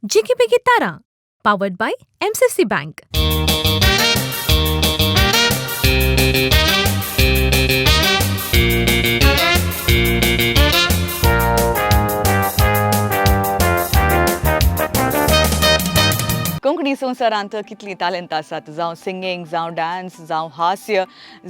Jigibigi Tara, powered by MCC Bank. Konkani संवसारांत कितलीं तालेंत आसात, जावं सिंगींग, जावं डान्स, जावं हास्य,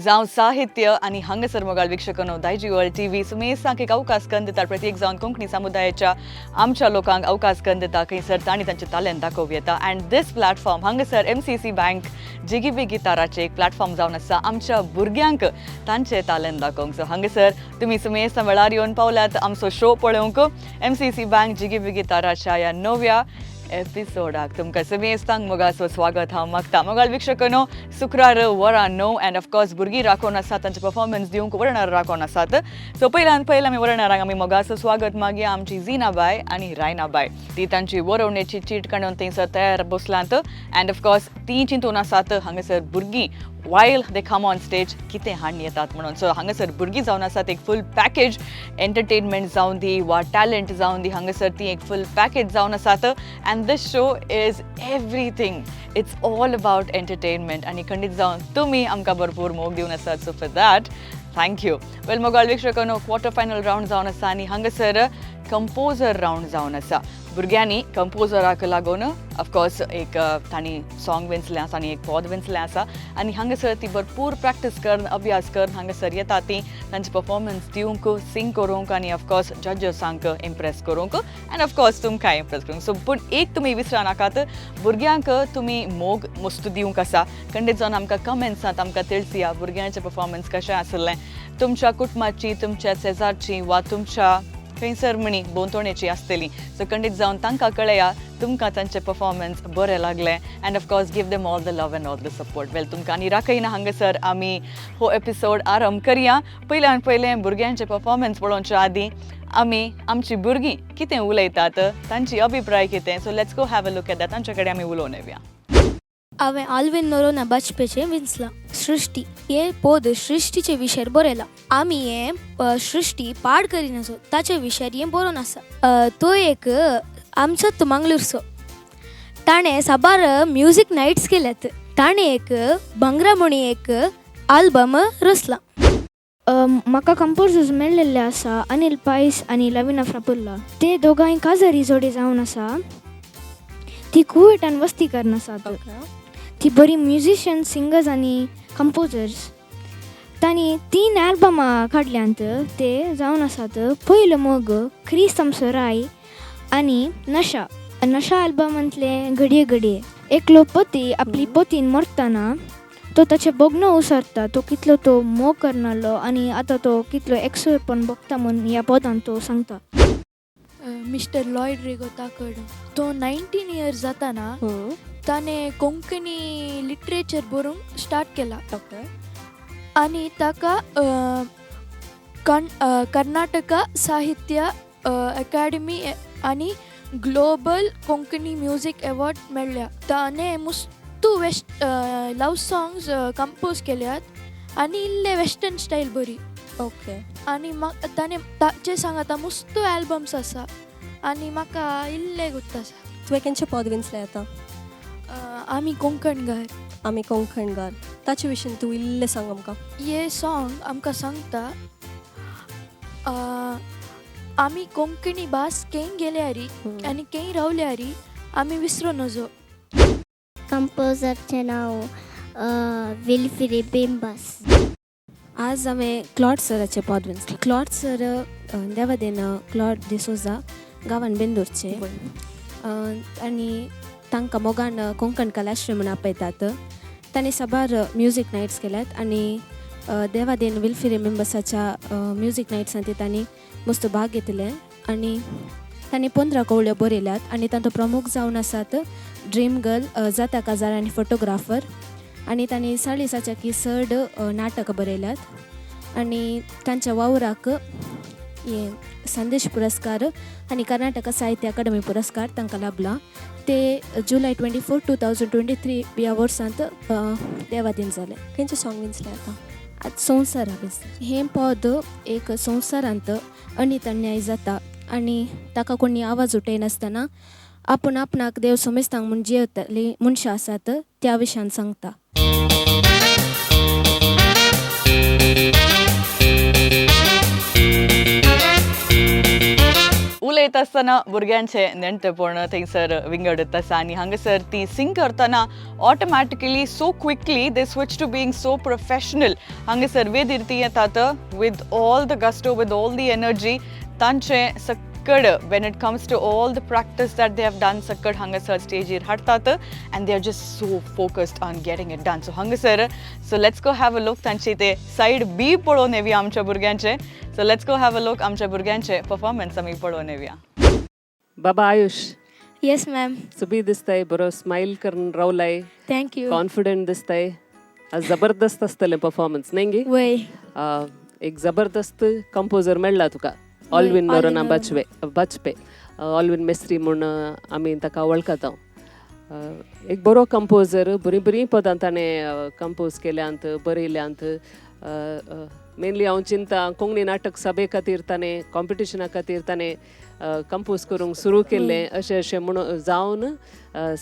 जावं साहित्य. आनी हांगासर मोगाळ वीक्षकांनो, दायजी वर्ल्ड टीव्ही सुमेसांक एक अवकाश करून दिता. प्रत्येक जावन कोंकणी समुदायाच्या आमच्या लोकांक अवकाश करून दिता, खंयसर तांणी तांचें तालेंत दाखोवं येता. अँड दीस प्लॅटफॉर्म हांगासर एमसीसी बँक जिगीबिगी ताराचें एक प्लॅटफॉर्म जावन आसा आमच्या भुरग्यांक तांचें तालेंत दाखोवंक. सो हांगासर तुमी सुमेस्तां वेळार येवन पावल्यात आमचो शो पळोवंक. एमसीसी बँक जिगीबिगी ताराच्या ह्या नव्या एपिसोडाक तुमकां समेस्तांक मोगाचो स्वागत हांव मागता. मोगाळ वीक्षकांनो, शुक्रार वरां 9 अँड ऑफकोर्स भुरगीं राखोवन आसात तांचे परफॉर्मन्स दिवंक, वर्णार राखोवन आसात. सो पयल्यान पयलीं आमी वर्णारांक आमी मोगाचो स्वागत मागया. आमची झिनाबाय आनी रायनाबाय ती तांची बरोवणेची चीट काडून थंयसर तयार बसलांत. अँड ऑफकोर्स ती चिंतून आसात हांगासर भुरगीं while they come on stage कितें हाडून येतात म्हणून. सो हांगासर भुरगीं जावन आसात एक फूल पॅकेज. एंटरटेनमेंट जावन दी वा टॅलंट जावन दी, हांगासर ती एक फूल पॅकेज जावन आसात. And this show is everything, it's all about entertainment. आनी खंडीत जावन तुमी आमकां भरपूर मोग दिवन आसात, so for that thank you. Well, मोगाळ वीक्षकांनो, क्वॉर्टर फायनल रावंड जावन आसा आनी हांगासर कंपोजर रावंड जावन आसा. भुरग्यांनी कंपोजराक लागून ऑफकोर्स एक तांणी सॉंग विंचलें आसा आनी एक पद विंचलें आसा आनी हांगासर ती भरपूर प्रॅक्टीस करून, अभ्यास करून हांगासर येता ती तांचे परफॉर्मन्स दिवंक, सिंग करूंक आनी ऑफकोर्स जजसांक इम्प्रेस करूंक आनी ऑफकोर्स तुमकां इम्प्रेस करूंक. सो पूण एक तुमी विसरा नाकात, भुरग्यांक तुमी मोग मस्त दिवंक आसा. खंडीत जावन आमकां कमेंट्सांत आमकां तिळसिया भुरग्यांचें परफॉर्मन्स कशें आसलें. तुमच्या कुटुंबाची, तुमच्या शेजारची वा तुमच्या खंयसर म्हणी भोंवतणेची आसतली, सो खंडीत जावन तांकां कळया तुमकां तांचे परफॉर्मन्स बरें लागलें and of course give them all the love and all the support. Well, तुमकां आनी राखयना, हांगासर आमी हो एपिसोड आरंभ करया. पयल्यान पयलें भुरग्यांचे परफॉर्मन्स पळोवच्या आदीं आमी आमची भुरगीं कितें उलयतात, तांची अभिप्राय कितें, so let's go have a look at that. तांचे कडेन आमी उलोवन येवया. हांवें आल्विन नोरोना बाजपेचें विंचलां सृश्टी हें पद. सृश्टीचे विशयर बरयलां आमी. हें सृश्टी पाड करिनासो ताचे विशयर हें बरोवन आसा. तो एक आमचोच मंगळूरचो. ताणें साबार म्युजीक नायट्स केल्यात. ताणें एक भांगरा म्हणी एक आल्बम रचलां. म्हाका कंपोजर्स मेळ्ळेले आसा अनिल पायस आनी लविना फ्रापुल्ला. ते दोगांय काजारी जोडी जावन आसा. ती कुवेटान वस्ती करून आसात. ती बरी म्युजिशियन, सिंगर्स आनी कंपोजर्स. तांणी तीन एल्बमां काडल्यांत, ते जावन आसात पयलो मोग, क्रिस्त आमचो राय आनी नशा. नशा एल्बमांतले घडये घडये. एकलो पती आपली पतीन मरतना तो ताचे बगणो उसरता, तो कितलो तो मोग करनालो आनी आतां तो कितलो एकसुरपण बगता म्हूण ह्या पदान तो सांगता. मिस्टर लॉयड रेगो ताकड. तो 19 इयर्स जाताना ताणें कोंकणी लिटरेचर बरोवंक स्टार्ट केला आनी ताका कर्नाटका साहित्य अकाडेमी आनी ग्लोबल कोंकणी म्युजीक एवॉर्ड मेळ्ळ्या. ताणें मुस्तू वेस्ट लव सॉंग्स कंपोज केल्यात आनी इल्ले वेस्टर्न स्टायल बरी. आनी म्हाका ताणें ताचे सांगाता मुस्तू एल्बम्स आसा आनी म्हाका इल्ले गोत्त आसा. तुवें केंचे पद विंचलें आतां? आमी कोंकणगार. आमी कोंकणगार, ताचे विशीं तूं इल्लें सांग आमकां. हे सॉंग आमकां सांगता, आमी कोंकणी भास केंय गेल्यारी आनी केंय रावल्यारी आमी विसरो नजो. कंपोजरचें नांव विल्फ्री बिंबस. आज हांवें क्लॉड सराचें पद विंचलें. क्लॉड सर, देवादेन क्लॉड डिसोजा, गांवान बेंदूरचे आनी तांकां मोगान कोंकण कलाश्री म्हूण आपयतात. तांणी साबार म्युजीक नायट्स केल्यात आनी देवादेन विल्फिरी मेंबर्साच्या म्युजीक नायट्सांत तांणी मस्त भाग घेतले आनी तांणी 15 कवळ्यो बरयल्यात आनी तांचो प्रमुख जावन आसात ड्रीम गर्ल, जाता काजार आनी फोटोग्राफर. आनी तांणी 40च्या की चड नाटकां बरयल्यात आनी तांच्या वावराक हे संदेश पुरस्कार आनी कर्नाटका साहित्य अकादमी पुरस्कार तांकां लाभला. ते July 24, 2023 ह्या वर्सांत देवादीन जाले. खंयचें सॉंग विंचलें आतां? आतां संवसारा विंचलें. हें पद एक संवसारांत अनीत अन्याय जाता आनी ताका कोणी आवाज उठयनासतना आपूण आपणाक देव सोमेस्तांक म्हूण जियेतली मनशां आसात त्या विशयान सांगता. उलयत आसतना भुरग्यांचे नेणटेपण थंयसर विंगडत आसा आनी हांगासर ती सिंग करतना automatically so quickly they switch to being so professional. हांगासर वेदीर ती येतात with all the gusto, with all the energy. तांचें सक्कड when it comes to all the practice that they have done सक्कड हांगासर स्टेजीर हाडटात and they are just so focused on getting it done. So हांगासर so let's go have a look तांची ते side बी पळोवन येवया आमच्या भुरग्यांचे. So let's go have a look आमच्या भुरग्यांचे परफॉर्मन्स आमी पळोवन येवया. बाबा आयुष. येस मॅम. सुबी दिसताय, बरो स्मायल करून रावलाय. Thank you. Confident दिसताय. आज जबरदस्त आसतलें परफॉर्मन्स न्ही गे? वय. एक जबरदस्त कंपोजर मेळ्ळा तुका, ऑलविन नोरोना बाचवे बाचपे, ऑलविन मेस्त्री म्हूण आमी ताका वळखता. एक बरो कंपोजर, बरीं बरीं पदां ताणें कंपोज केल्यांत, बरयल्यांत. मेनली हांव चिंता कोंकणी नाटक सभे खातीर ताणें, कॉम्पिटिशना खातीर ताणें कंपोज करूंक सुरू केल्लें. अशें अशें म्हणून जावन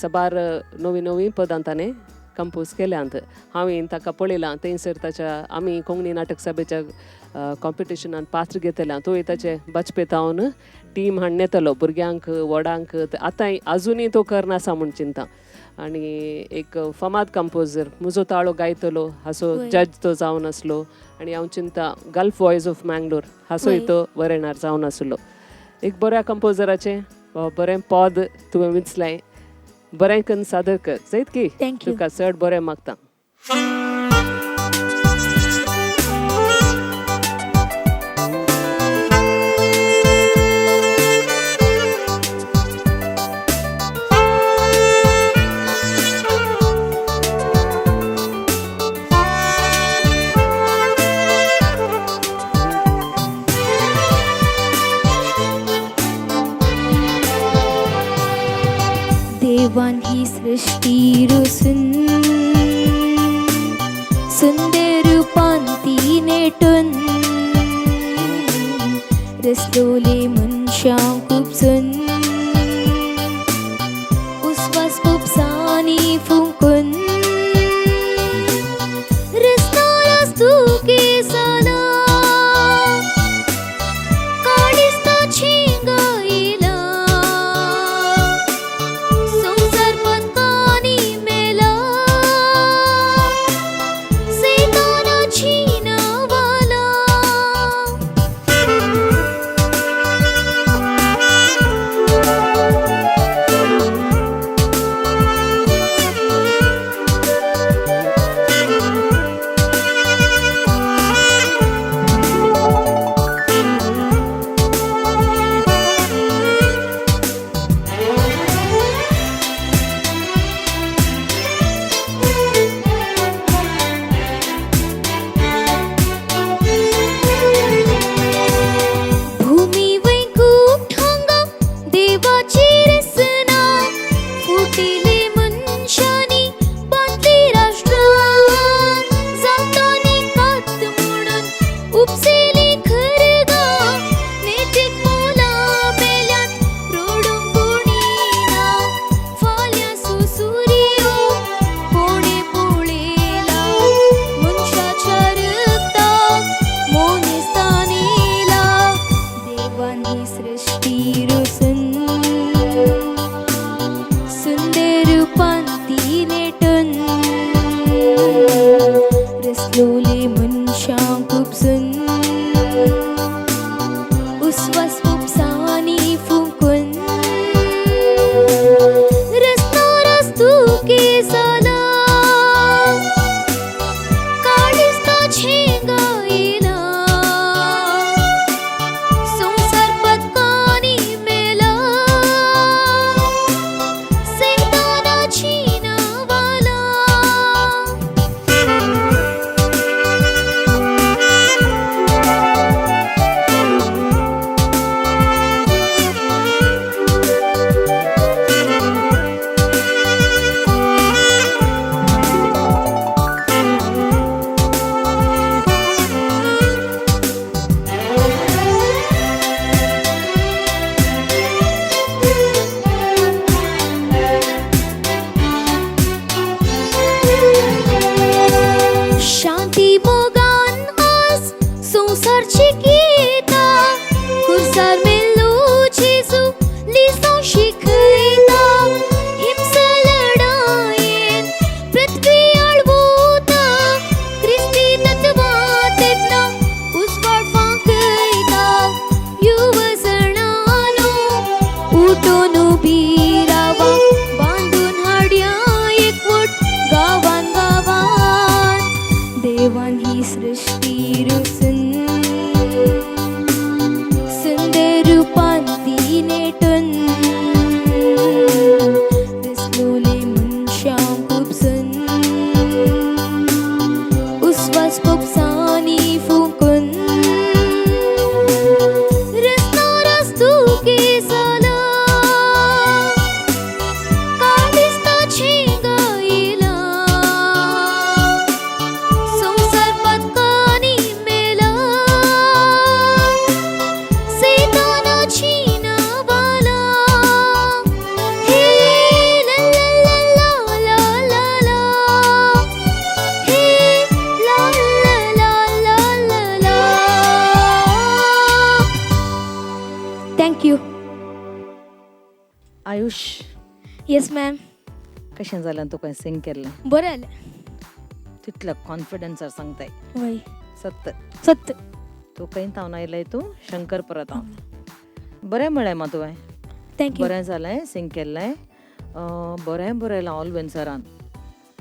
साबार नवीं नवीं पदां ताणें कंपोज केल्यांत. हांवें ताका पळयलां थंयसर ताच्या आमी कोंकणी नाटक सभेच्या कॉम्पिटिशनान पात्र घेतल्या. तोय ताचे बचपेतावन टीम हाडून येतलो भुरग्यांक, व्हडांक. आतां आजुनूय तो करना म्हूण चिंता. आनी एक फामाद कंपोजर, म्हजो ताळो गायतलो हाचो जज तो जावन आसलो. आनी हांव चिंता गल्फ वॉयज ऑफ मँगलोर हाचोय तो वरेणार जावन आसलो. एक बऱ्या कंपोजराचें बरें पद तुवें विंचलें, बरें करून सादर कर जायत की. Thank you. तुका चड बरें मागता. देवान ही सृष्टी रुसून सुंदर रूपान ती नेटून रसलोले मनशां खुबसून उस्वास खुबसांनी फुंकून रसनारास तुके जाला काडिस्ता छिंगायला संसार पत्तानी मेला सैतानाची नावाला. भूमी वैकुंठांगा देवाची रसना फुटिले मनशांनी बांदली राष्ट्रां जातानी कात म्हणून उपसेली खरगा नैतीक मोलां मेल्यात रडूंक कोणी ना फाल्यां सुसुरियो कोणे पळयला मनशाच्या रक्ताक मोनेस्तानेला. देवान ही सृष्टी रुसून सुंदर रूपान ती नेटून रसलोले मनशां खुबसून उस्वास खुबसांनी फुंकून रसनारास तुके जाला काडिस्ता झेंगायला संसार पत्कानी मेला सैतानाची नावाला. आयुष. Yes ma'am. कशें जालें तुका सिंग केल्लें? बरें जालें. तितलो कॉन्फिडन्सार सांगताय? वय. सत्य? सत्य. तूं खंय थावन आयलाय? तूं शंकरपुरा थावन. बरें म्हळें मा तुवें. Thank you. बरें जालें सिंग केल्लें. बरें बरयलां ऑलविन सरान.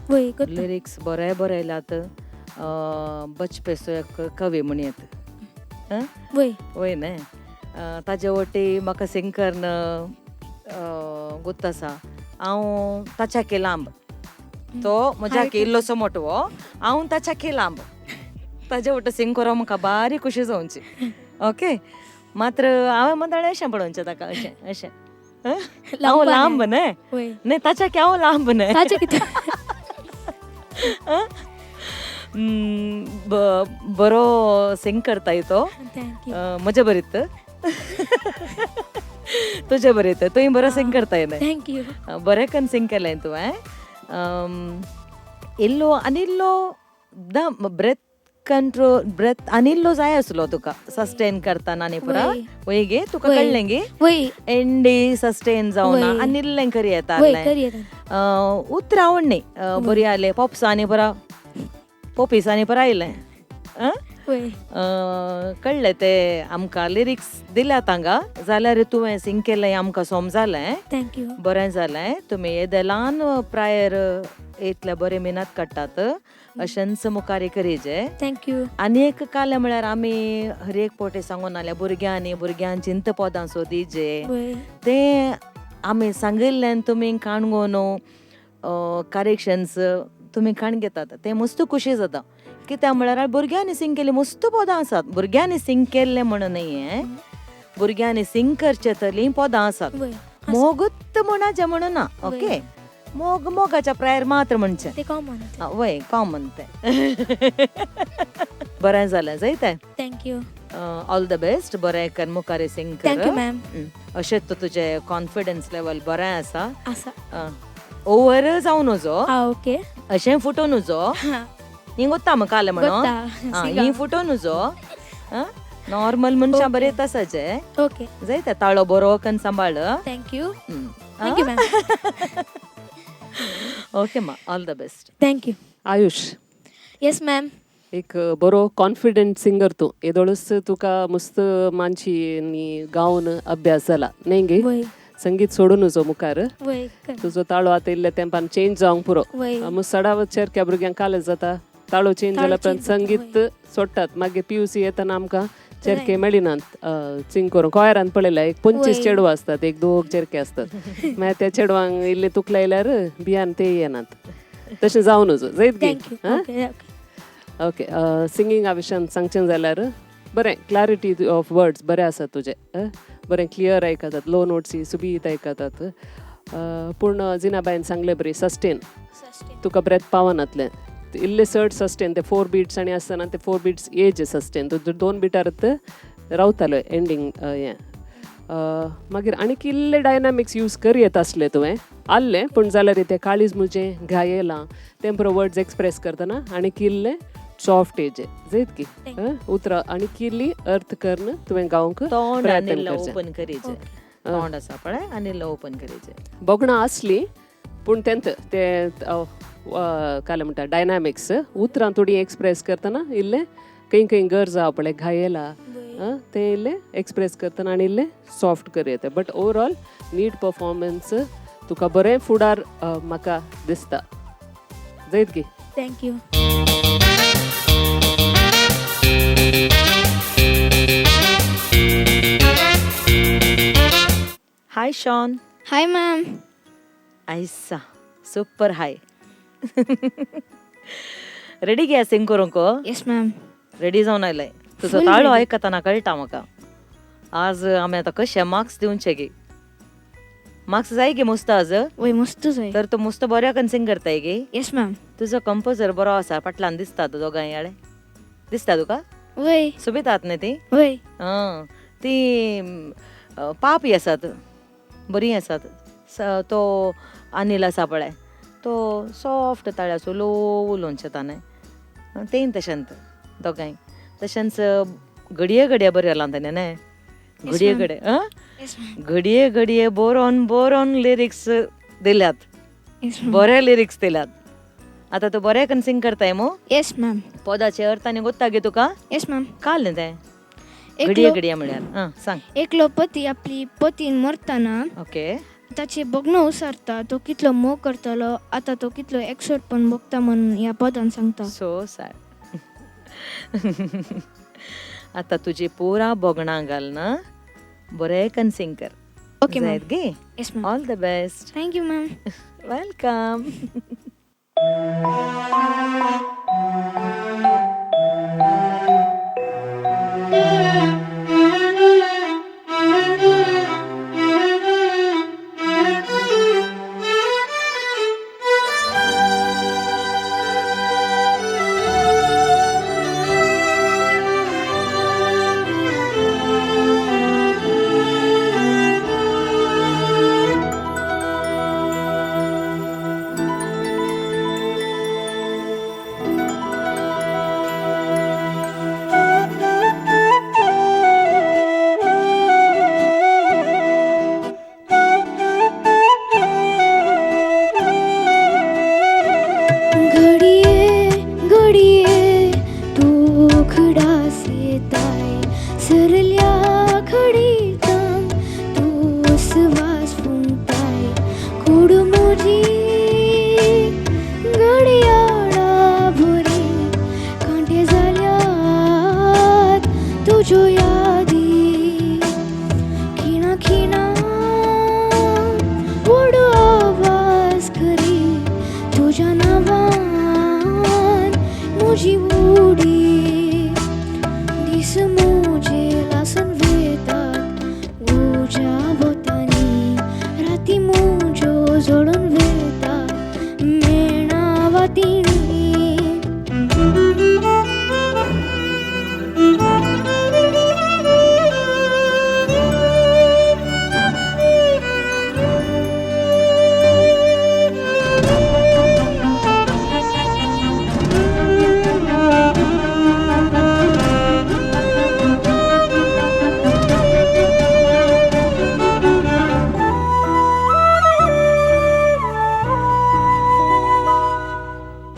वय. लिरिक्स बरें बरयल्यात. बचपेचो एक कवी म्हणयेत. वय. वय न्ही. ताजे वटी म्हाका सिंग कन्न गोत्त आसा. हांव ताच्याके लांब, तो म्हज्याके इल्लोसो मोटवो, हांव ताच्याके लांब. ताजे वटे सिंग करूंक म्हाका बारीक खुशी जावची. ओके, मात्र हांवें म्हणटालें अशें पळोवचें ताका, अशें अशें. हांव लांब न्हय? न्हय, ताच्याके हांव लांब न्हय. बरो सिंग करताय तो. म्हजे बरीत, तुजे बरीत. तुवें बरो सिंग करताय न्हय? Thank you. बरें कन्न सिंग केलें तुवें. इल्लो आनी इल्लो दम, ब्रेथ कंट्रोल, ब्रेथ आनी इल्लो जाय आसलो तुका सस्टेन करतना न्ही पुरा. वय गे, तुका कळ्ळें गे? एंडी सस्टेन जावना आनी इल्लें करी येता. उतरां आवडनी बरी आले पोपसांनी पुरा, पोपिसांनी पुरा आयलें. कळ्ळें तें आमकां. लिरिक्स दिल्यात हांगा जाल्यार तुवें सिंग केलें आमकां सोम जालें. Thank you. बरें जालें. तुमी येदे ल्हान प्रायर इतले बरें मेहनत काडटात, अशेंच मुखार करीजे. Thank you. आनी एक कालें म्हळ्यार आमी हर एक पोटे सांगून आल्या भुरग्यांनी भुरग्यांची पदां सोदीजे. तें आमी सांगिल्ल्यान तुमी काणगोन करेक्शन्स तुमी काण घेतात, तें मस्त खुशी जाता. कित्याक म्हळ्यार भुरग्यांनी सिंग केल्ली मस्त पदां आसात. भुरग्यांनी सिंग केल्लें म्हणून न्ही, भुरग्यांनी सिंग करचे तरी पदां आसात. मोगूत म्हणाचें म्हणून ना. ओके, मोग मोगाच्या प्रायर मात्र म्हणचें. वय, कॉमन तें. बरें जालें जायतें. Thank you. All the best. बरें कर, मुखार सिंग कर. Thank you ma'am. अशेंच तुजें कॉन्फिडन्स लेवल बरें आसा. ओवर जावं नजो. ओके. अशें फुटो नजो. ही गोत्ता म्हाका आलें म्हणून ही फुटो नजो. नॉर्मल मनशां बरें आसाचे. ओके जायते. ताळो बरो कन्न सांबाळ. Thank you. Thank you ma'am. Okay मा, all the best. Thank you. Ayush. Yes ma'am. एक बरो कॉन्फिडंट सिंगर तूं. येदोळूच तुका मस्त मानशी आनी गावन अभ्यास जाला न्ही गे? संगीत सोडून नजो मुखार. तुजो ताळो आतां इल्ले तेंपान चेंज जावंक पुरो. सडावत चेरक्या भुरग्यांक कालेज जाता, ताळो चेंज जाल्या उपरांत संगीत सोडटात. मागीर PUC येतना आमकां चेरके मेळिनात सिंग करूंक. कॉयरान पळयल्या एक 25 चेडवां आसतात, एक दोग चेरके आसतात. मागीर त्या चेडवांक इल्ले तुकलायल्यार बियान ते येनात. तशें जावं नजो जायत गे? ओके. सिंगिंगा विशयान सांगचें जाल्यार बरें क्लॅरिटी ऑफ वर्ड्स बरें आसा तुजें. बरें क्लियर आयकतात, लो नोट्स सुबीत आयकतात. पूण जिनाबायन सांगलें बरी सस्टेन तुका ब्रेथ पावनातलें. इल्लें चड सस्टेन ते 4 बीट्स आनी आसतना ते 4 बीट्स एज सस्टेन तूं 2 बिटारत रावतालो एंडींग हें. मागीर आनीक इल्ले डायनामिक्स यूज करयेत आसलें तुवें आसलें, पूण जाल्यार तें काळीज म्हजें घायेलां तें पुरो वर्ड्स एक्सप्रेस करतना आनीक इल्लें सॉफ्ट एज जायत की उतरां आनी इल्ली अर्थ करून तुवें गावंक प्रयत्न करचें. तोंड आसा पळय आनी इल्लें ओपन करीजे. बोगणां आसलीं पूण तेंत तें कालें म्हणटा डायनामिक्स उतरां थोडीं एक्सप्रेस करतना इल्लें खंय खंय गरज आहा पळय घायेला तें इल्लें एक्सप्रेस करतना आनी इल्लें सॉफ्ट करयता. बट ओवरऑल नीट परफॉर्मन्स तुका बरें फुडार म्हाका दिसता जायत गी? Thank you. Hi Sean. Hi ma'am. आयसा सुपर हाय. रेडी गे सिंग करूंक? Yes ma'am. Ready जावन आयलाय. तुजो ताळो आयकतना कळटा म्हाका. आज आमी आतां कशे मार्क्स दिवचे गे? मार्क्स जाय गे मस्त आज? वय मस्त जाय. तर तूं मस्त बऱ्या कन सिंग करताय गे? Yes ma'am. तुजो कंपोजर बरो आसा, फाटल्यान दिसता तूं दोगांय आडे दिसता तुका? वय. सुबेतात न्ही ती? वय. ती पापी आसात, बरीं आसात. तो अनिल आसा पळय, तो सॉफ्ट ताळ्याचो लो उलोवचें ताणें. तेंय तशेंच दोगांय तशेंच घडये घडये बरें जालां तेणें न्हय? घडये घडये. घडये घडये बरोवन बरोवन लिरिक्स दिल्यात, बरे लिरिक्स दिल्यात. आतां तूं बरें कन सिंग करताय मू? Yes ma'am. पदाचे अर्थ आनी गोत्ता गे तुका? Yes ma'am. काल न्ही तें घडये घडये म्हळ्यार आं सांग. एकलो पती आपली पतीन मरतना ओके ताचे बगणो उसरता, तो कितलो मोग करतलो, आतां तो कितलो एकसोटपण भोगता म्हण ह्या पदान सांगता. So sad. आतां तुजी पुरा भोगणां घाल ना बरें कन सिंग कर. Okay ma'am. जायत गे? Yes ma'am. All the best. Thank you ma'am. Welcome. घडये घडये तूं खडास येताय, सरल्या घडीतांक तूं सुवास फुंकताय, कूड म्हजी घडयाळा बरी कांटे जाल्यात तुज्यो यादी, खिणा खिणा व्हड आवाज करी तुज्या नांवान म्हजी उडी, दीस म्हजे लासून वेतात उज्या वतांनी, राती म्हज्यो जळून वेतात मेणा वातींनी.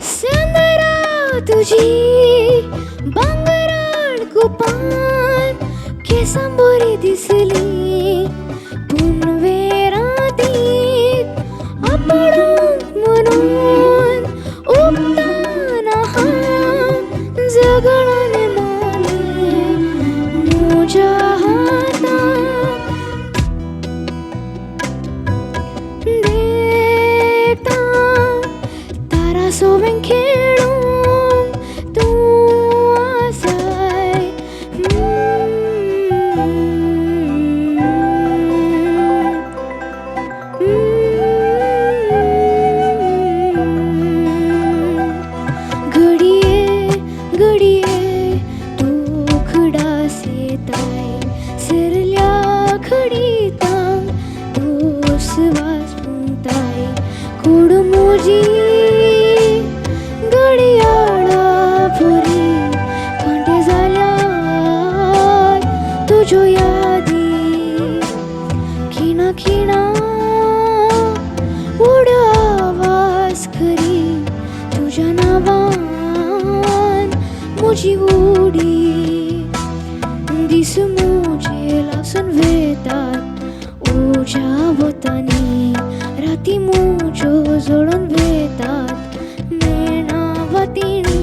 संदरा तुजी भांगराळ कुपान केसां बरी दिसली, पूण वेरातीत आपडूंक म्हणून उबताना हांव झगडान मारलें म्हज्या हातान, देखता तारा सोवें खेळूंक तूं आसाय. घडये घडये तूं खडास येताय, सरल्या घडीतांक तूं सुवास फुंकताय, कूड म्हजी घडयाळा बरी कांटे जाल्यात तुज्यो यादी, खिणा खिणा व्हड आवाज करी तुज्या नांवान म्हजी उडी, दीस म्हजे लासून वेतात उज्या वतांनी, राती म्हज्यो जळून वेतात मेणा वातींनी.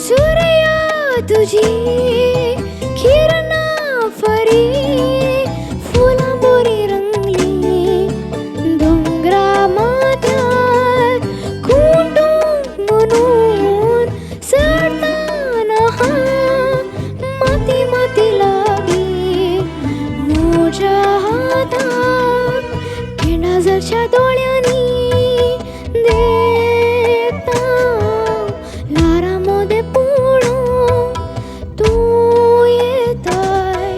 सूर्या तुझी किरणा फरी फुलां बोरी रंगली दोंगरा माथ्यार मदेपणा तूं येताय.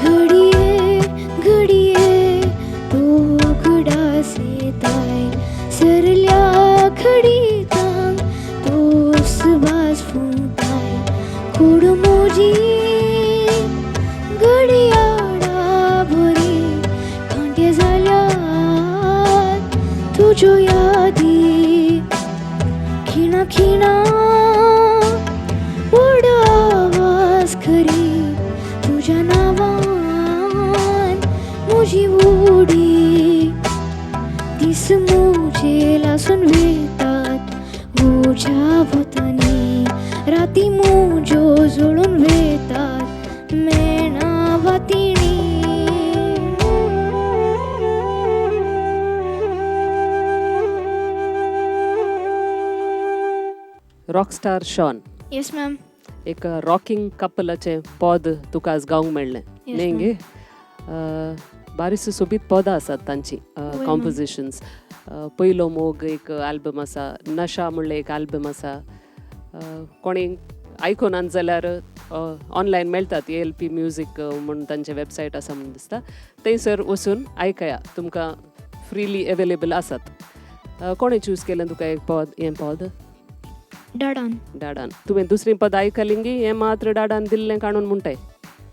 घडये घडये तूं उगडास येताय, सरल्या घडितांक तोस भास फुंकताय. कूड म्हजी घडयाळा बरी कांटे जाल्यात तुज्यो यादी. खिणा खिणा व्हड आवाज खरी तुज्या नांवान म्हजी उडी. दीस म्हजे लासून वेतात उज्या वतांनी, राती म्हज्यो जळून वेतात मेणा वातींनी. Rockstar Sean. Yes ma'am. एक रॉकिंग कपलाचें पद तुका आज गावंक मेळ्ळें न्ही गे? बारीस सोबीत पदां आसात तांची कॉम्पोजिशन्स. पयलो मोग एक आल्बम आसा, नशा म्हणलें एक आल्बम आसा. कोणी आयकुनात जाल्यार ऑनलायन मेळटात, ALP music म्हूण तांचे वेबसायट आसा म्हूण दिसता, थंयसर वचून आयकया, तुमकां फ्रिली एवेलेबल आसात. कोणें चूज केलें तुका एक पद, हें पद? डाडान. डाडान. तुवें दुसरीं पद आयकलीं गी हें मात्र डाडान दिल्लें काणून म्हणटाय?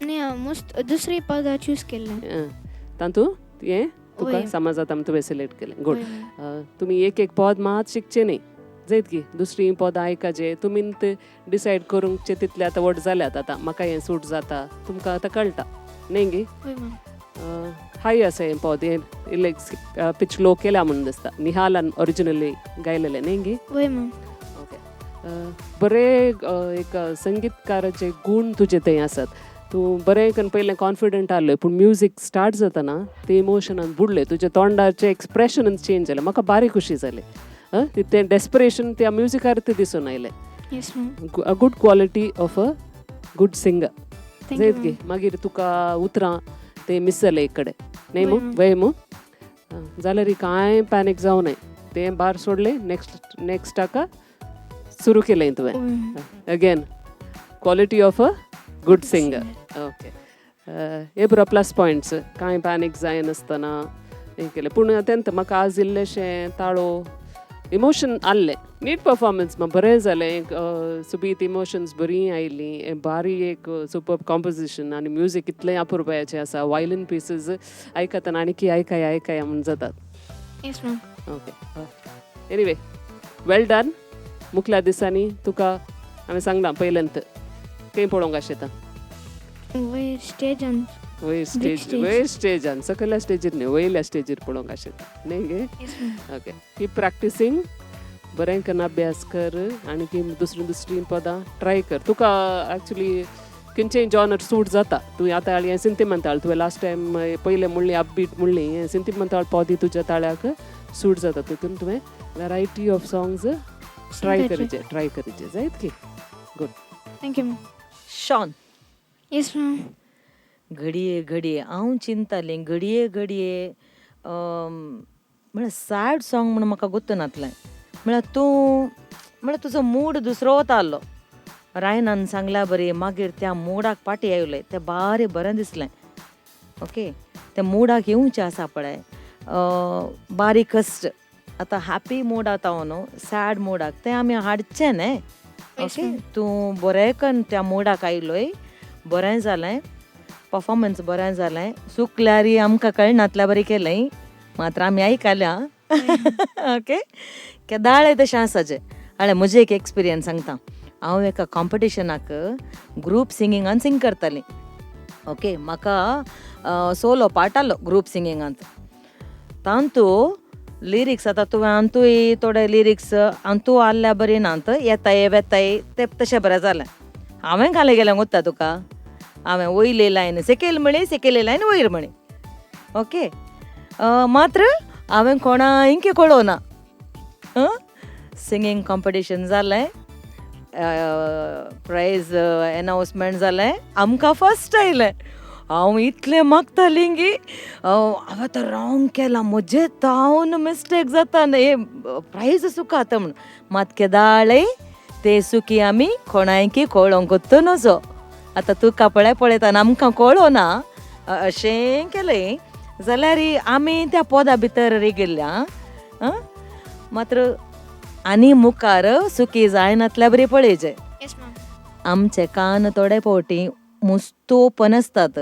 न्ही, मस्त दुसरी पदां चूज केल्लें. तातूंत हें तुका समज जाता तुवें सिलेक्ट केलें. गुड. तुमी एक एक पद मात शिकचें न्ही जायत की दुसरीं पदां आयकाचे तुमी डिसायड करूंकचे तितले आतां व्हड जाल्यात, आतां म्हाका हें सूट जाता तुमकां आतां कळटा न्ही गी? हाय आसा हें पद, हें इल्लें पिच लो केल्या म्हूण दिसता, निहालान ओरिजिनली गायलेलें न्ही गी? ओके. बरें एक संगीतकाराचे गूण तुजे थंय आसात, तूं बरें करून पयलें कॉन्फिडंट आहलें, पूण म्युजीक स्टार्ट जातना तें इमोशनान बुडलें, तुज्या तोंडाचें एक्सप्रेशन चेंज जालें, म्हाका बारी खुशी जाली. तें डेस्परेशन त्या म्युजिकार तें दिसून आयलें. A good quality of a good singer जायत गी? मागीर तुका उतरां तें मिस जालें एक कडेन न्ही मू? वय मू? जाल्यार कांय पॅनीक जावं नये, तें बार सोडलें, नेक्स्टाका सुरू केलें तुवें. Again quality of a good singer. Okay, हे पुरो प्लस पॉयंट्स, कांय पॅनीक जायनासतना हें केलें. पूण तेंत म्हाका आज इल्लेशें ताळो इमोशन आहलें, नीट परफॉर्मन्स म्हाका बरें जालें, सोबीत इमोशन्स बरीं आयलीं, बारी एक सुपर कॉम्पोजिशन आनी म्युजीक इतलें अपुरबायेचें आसा, वायलीन पिसीस आयकतना आनी आयकाय आयकाय म्हूण जातात. Okay, anyway well done. मुखल्या दिसांनी तुका हांवें सांगलां पयल्यांत खंय पळोवंक आशेता? वयर स्टेजान. वयर स्टेज, वयर स्टेजान, सकयल्या स्टेजीर न्ही, वयल्या स्टेजीर पळोवंक आशेता न्ही गे? ओके, कीप प्रॅक्टिसींग, बरें करून अभ्यास कर आनी की दुसरीं दुसरीं पदां ट्राय कर. तुका एक्चुली खंयचेय जॉनर सूट जाता. तूं आतां हें सिंतिमेंताल, तुवें लास्ट टायम पयलें म्हणली अपबीट म्हणली, हें सिंतिमेंताल पद तुज्या ताळ्याक सूट जाता, तितून तुवें वेरायटी ऑफ सॉंग्स ट्राय करचे, ट्राय करचे जायत की? Good. Thank you ma'am. Sean. Yes ma'am. घडये घडये हांव चिंतालें, घडये घडये म्हळ्यार सॅड सॉंग म्हूण म्हाका गोत्त नातलें, म्हळ्यार तूं म्हळ्यार तुजो मूड दुसरो वतालो. रायनान सांगल्या बरी, मागीर त्या मुडाक पाटी आयलें, तें बारी बरें दिसलें. ओके, त्या मुडाक येवचें आसा पळय बारीक कश्ट, आतां हॅपी मूड आतां न्हू सॅड मुडाक तें आमी हाडचें न्ही. ओके, तूं बरें कन्न त्या मुडाक आयलोय, बरें जालें, परफॉर्मन्स बरें जालें, चुकल्यार आमकां कळनातल्या बरें केलें, मात्र आमी आयकल्या. ओके, केदाळे तशें आसाचें. हांवें म्हजें एक एक्सपिरियन्स सांगता. हांव एका कॉम्पिटिशनाक ग्रूप सिंगिंगान सिंग करतालें. ओके, म्हाका सोलो पार्ट आहलो ग्रूप सिंगिंगांत. तांतू लिरिक्स आतां तुवें आंतूय थोडे लिरिक्स आंतू आहल्या बरी नात, येताय वेताय ते तशें बरें जालें. हांवें घालें गेलें गोत्ता तुका, हांवें वयली लायन सकयल म्हळी, सकयली लायन वयर म्हळी. ओके, मात्र हांवें कोणांकी कळोवना. सिंगींग कॉम्पिटिशन जालें, प्रायज एनावन्समेंट जालें, आमकां फर्स्ट आयलें. हांव इतलें मागतालीं की हांवें आतां रॉंग केलां, म्हजे तावन मिस्टेक जाता हे प्रायज सुका आतां म्हूण. मात केदाळय ते सुकी आमी कोणायकी कळोंक नजो. आतां तुका पळय पळयता आमकां कळना अशें केलें जाल्यार आमी त्या पोदा भितर रिगिल्ल्या. मात्र आनी मुखार सुकी जायनातल्या बरी पळयचे. आमचे कान थोडे फावटी मुस्त ओपन आसतात.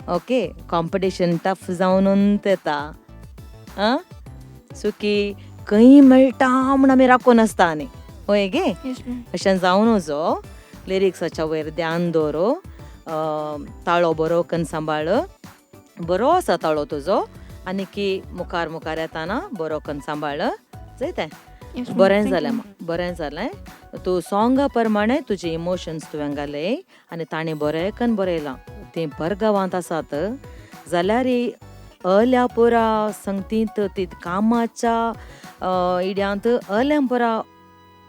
ओके, कॉम्पिटिशन टफ जावन येता. आं, सुकी खंय मेळटा म्हूण आमी राखून आसता. आनी हय गे, अशें जावन वचो. लिरिक्साच्या वयर ध्यान दवर, ताळो बरो कन्न सांबाळ. बरो आसा ताळो तुजो, आनी की मुखार मुखार येताना बरो कन्न सांबाळ. जायते बरें जालें, बरें जालें. तूं सोंगा प्रमाणे तुजे इमोशन्स तुवें घाले आनी ताणें बरें कन्न बरयलां. तीं परगांवांत आसात जाल्यार अल्या पुरा संगतींत ती कामाच्या इड्यांत अल्या पुरा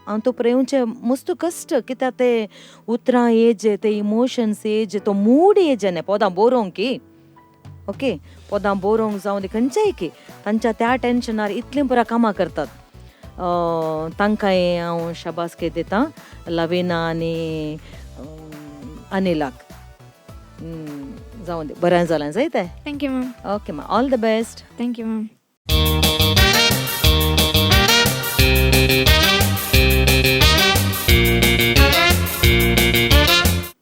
हांव तो प्रेवचें मस्त कश्ट, कित्याक ते उतरां येजे, ते इमोशन्स येजे, तो मूड येजे न्ही पोदां बरोवंक की. ओके, पोदां बरोवंक जावं ती खंयचेय की तांच्या त्या टेन्शनार इतलीं पुरा कामां करतात. तांकां हांव शाबासकी दितां, लवीना आनी अनिलाक. जावं दी, बरें जालें जायतें. Thank you ma'am. Okay ma'am, all the best. Thank you ma'am.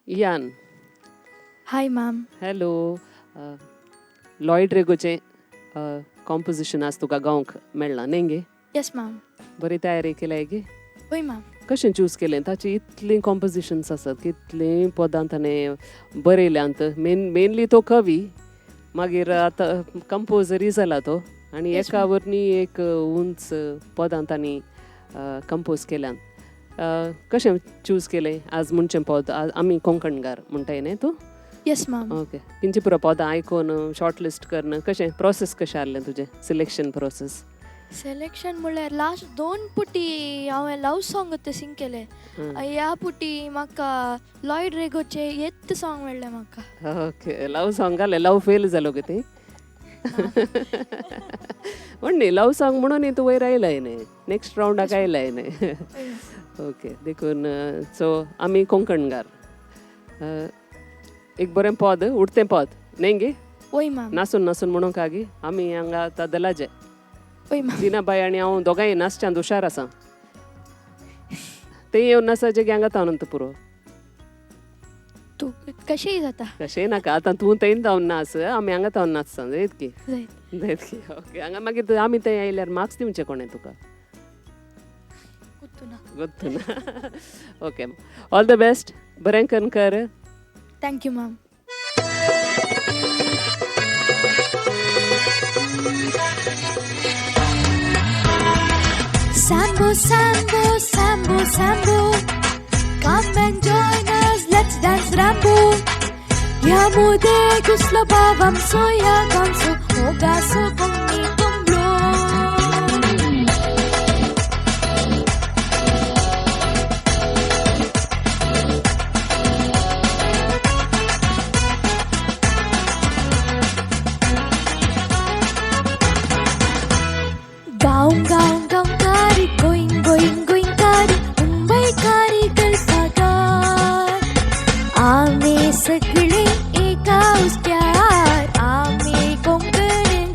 Ian. Hi ma'am. Hello. Lloyd रेगोचें कॉम्पोजिशन आज तुका गावंक मेळ्ळां न्ही गे? Yes ma'am. बरी तयारी केल्या गे? हय मॅम. कशें चूज केलें? ताची इतलीं कॉम्पोजिशन्स आसात, कितलीं पदां ताणें बरयल्यांत. मेनली तो कवी, मागीर आतां कंपोजरूय जाला तो, आनी एका वरनी एक उंच पदां तांणी कंपोज केल्यांत. कशें चूज केलें आज म्हणचें पद? आमी कोंकणगार म्हणटाय न्ही तूं? Yes ma'am. Okay, किंचे पुरो पदां आयकून शॉर्ट लिस्ट करून कशें प्रोसेस कशें आहलें तुजें सिलेक्शन प्रोसेस? सिलेक्शन म्हणल्यार लास्ट 2 पुटी हांवें लव सॉंग ते सिंग केले. ह्या पुटी म्हाका लॉयड रेगोचे येत सॉंग मेळ्ळें म्हाका. ओके, लव सॉंग घालें. लव फेल जालो गे ती? म्हण न्ही लव सॉंग म्हणून तूं वयर आयलाय न्ही, नेक्स्ट रावंडाक आयलाय न्ही. ओके, देखून सो आमी कोंकणगार एक बरें पद, उडतें पद न्ही गे? वय मॅम. नासून नासून म्हणूंक गे आमी हांगा आतां दलाजे. वय मॅम. जिनाबाई आनी हांव दोगांय नाचच्यांत हुशार आसा. तें येवन नासाचे गे हांगा तावन पुरो. तूं कशेंय जाता. कशेंय नाका, आतां तूं थंय जावन नाच, आमी हांगा तावन नाचता. जायत की? जायत की. ओके, हांगा मागीर आमी थंय आयल्यार मार्क्स दिवचे कोणें तुका? गोत्तू ना. ओके, ऑल the best, बरें करून कर. Thank you ma'am. Sambo, Sambo, Sambo, Sambo, come and join us, let's dance Rambo. Yamude guslo bavam soya ganso, ogaso kumni kumblo. Gaon gaon gaon kari, going going going kari, Mumbai kari गल्फागार. आमी सगळे एका उस्त्यार, आमी कोंकणगार.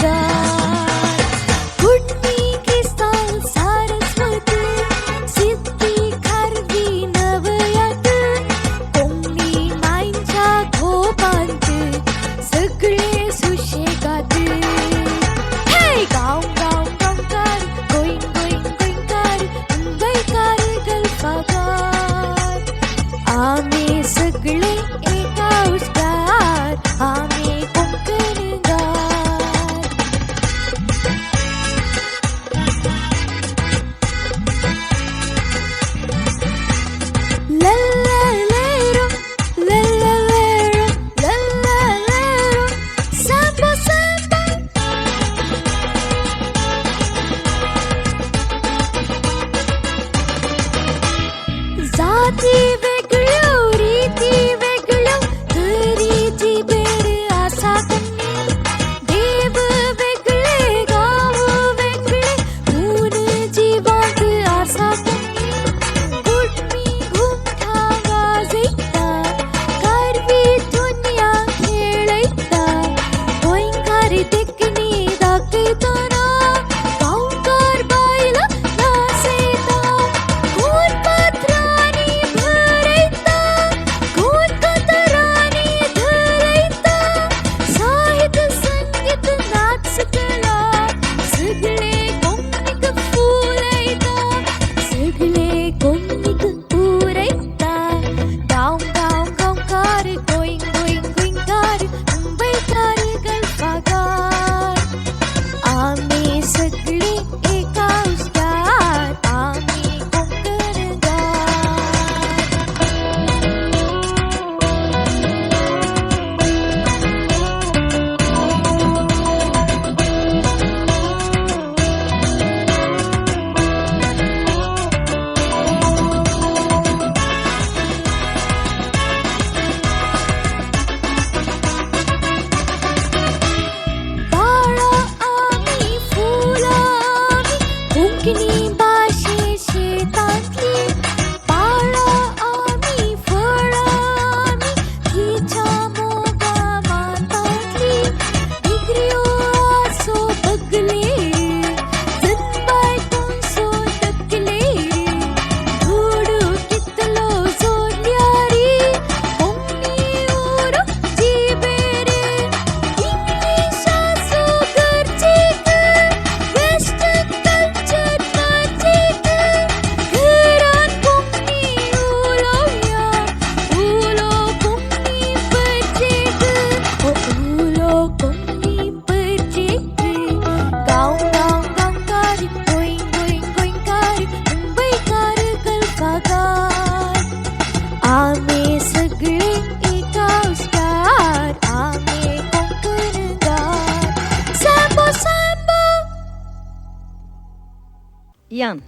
यान.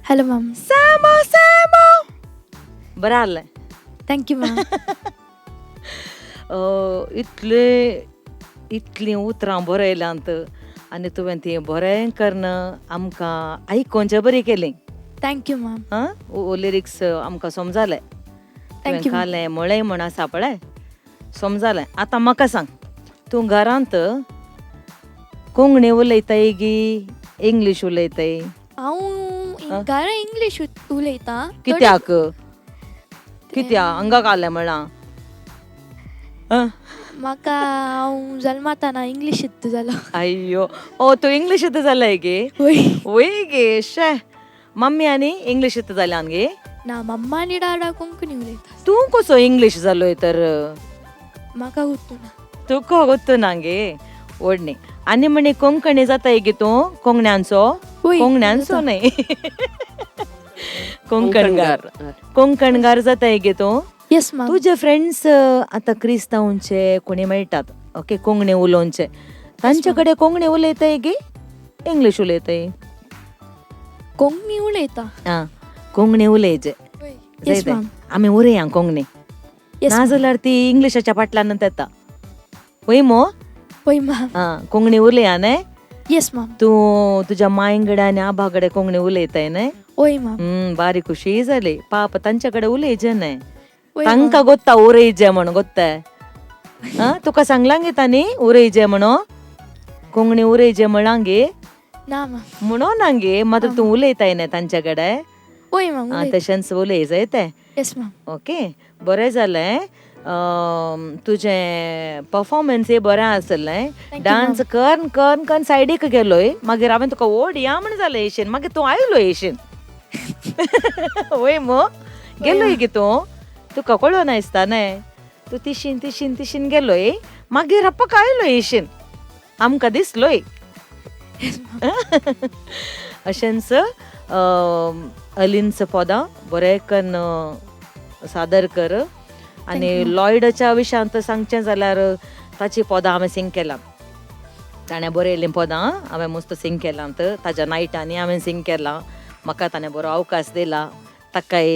Hello ma'am. सॅमो सॅमो, बरें आहलें. Thank you ma'am. इतले इतलीं उतरां बरयल्यांत आनी तुवें तीं बरें करून आमकां आयकोवचे बरी केलीं. Thank you ma'am. आं, लिरिक्स आमकां समजालें. तुवें खालें म्हळें म्हण आसा पळय, समजालें. आतां म्हाका सांग, तूं घरांत कोंकणी उलयताय गी इंग्लीश उलयताय? हांव घरा इंग्लीश उलयतां. कित्याक कित्याक हांगा घालें म्हळां? म्हाका हांव जल्माताना इंग्लिशींत जालो. अय्यो, ओ तूं इंग्लिशींत जालाय गे? वय गे, शे मम्मी आनी इंग्लिशींत जाल्यान गे? ना, मम्मा आनी डाडा कोंकणी उलयता. तूं कसो इंग्लीश जालोय तर? म्हाका गोत्तू ना. तुका गोत्तू ना गे? ओडणी आनी म्हणी कोंकणी जाताय गे तूं? कोंकण्यांचो? कोंकण्यांचो न्हय, कोंकणगार. कोंकणगार जाताय गे तूं? Yes ma'am. तुजे फ्रेंड्स आतां क्रिस्तांवचे कोणी मेळटात, ओके, कोंकणी उलोवचे, तांचे कडेन कोंकणी उलयताय गे इंग्लीश उलयताय? कोंकणी उलयता. आं, कोंकणी उलयचे. आमी उरया कोंकणी, नाजाल्यार ती इंग्लिशाच्या फाटल्यान येता. वय मो? वय मॅम. आं, कोंकणी उलया न्हय? Yes ma'am. तूं तुज्या मांय कडेन आनी आबा कडेन कोंकणी उलयताय न्हय? वय मॅम. बारी खुशी जाली. पाप तांचे कडेन उलयचें न्हय, तांकां गोत्ता उरयचे म्हण गोत्ताय. आं, तुका सांगलां गे तांणी उरयचे म्हणून? कोंकणी उरयचे म्हळां गे? ना मॅम. म्हणून ना गे, मात्र तूं उलयताय न्हय तांचे कडेन? वय मॅम. तशेंच उलय जाय तें. Yes ma'am. Okay, बरें जालें. तुजें परफॉर्मन्स बरें आसलें. डांस कर कर कर सायडीक गेलोय, मागीर हांवें तुका ओड या म्हण जालें येशीन, मागीर तूं आयलो येशीन. वय मो, गेलोय गे तूं, तुका कळोन आसता न्हय, तूं तिशीन तिशीन तिशीन गेलोय, मागीर रप्पक आयलो येशीन, आमकां दिसलोय. अशेंच अलिन्स पदां बरें कन्न सादर कर. आनी लॉयडाच्या विशयांत सांगचें जाल्यार ताची पदां हांवें सिंग केलां, ताणें बरयल्लीं पदां हांवें मस्त सिंग केलां, ताज्या नायटांनी हांवें सिंग केलां. म्हाका ताणें बरो अवकाश दिला, ताकाय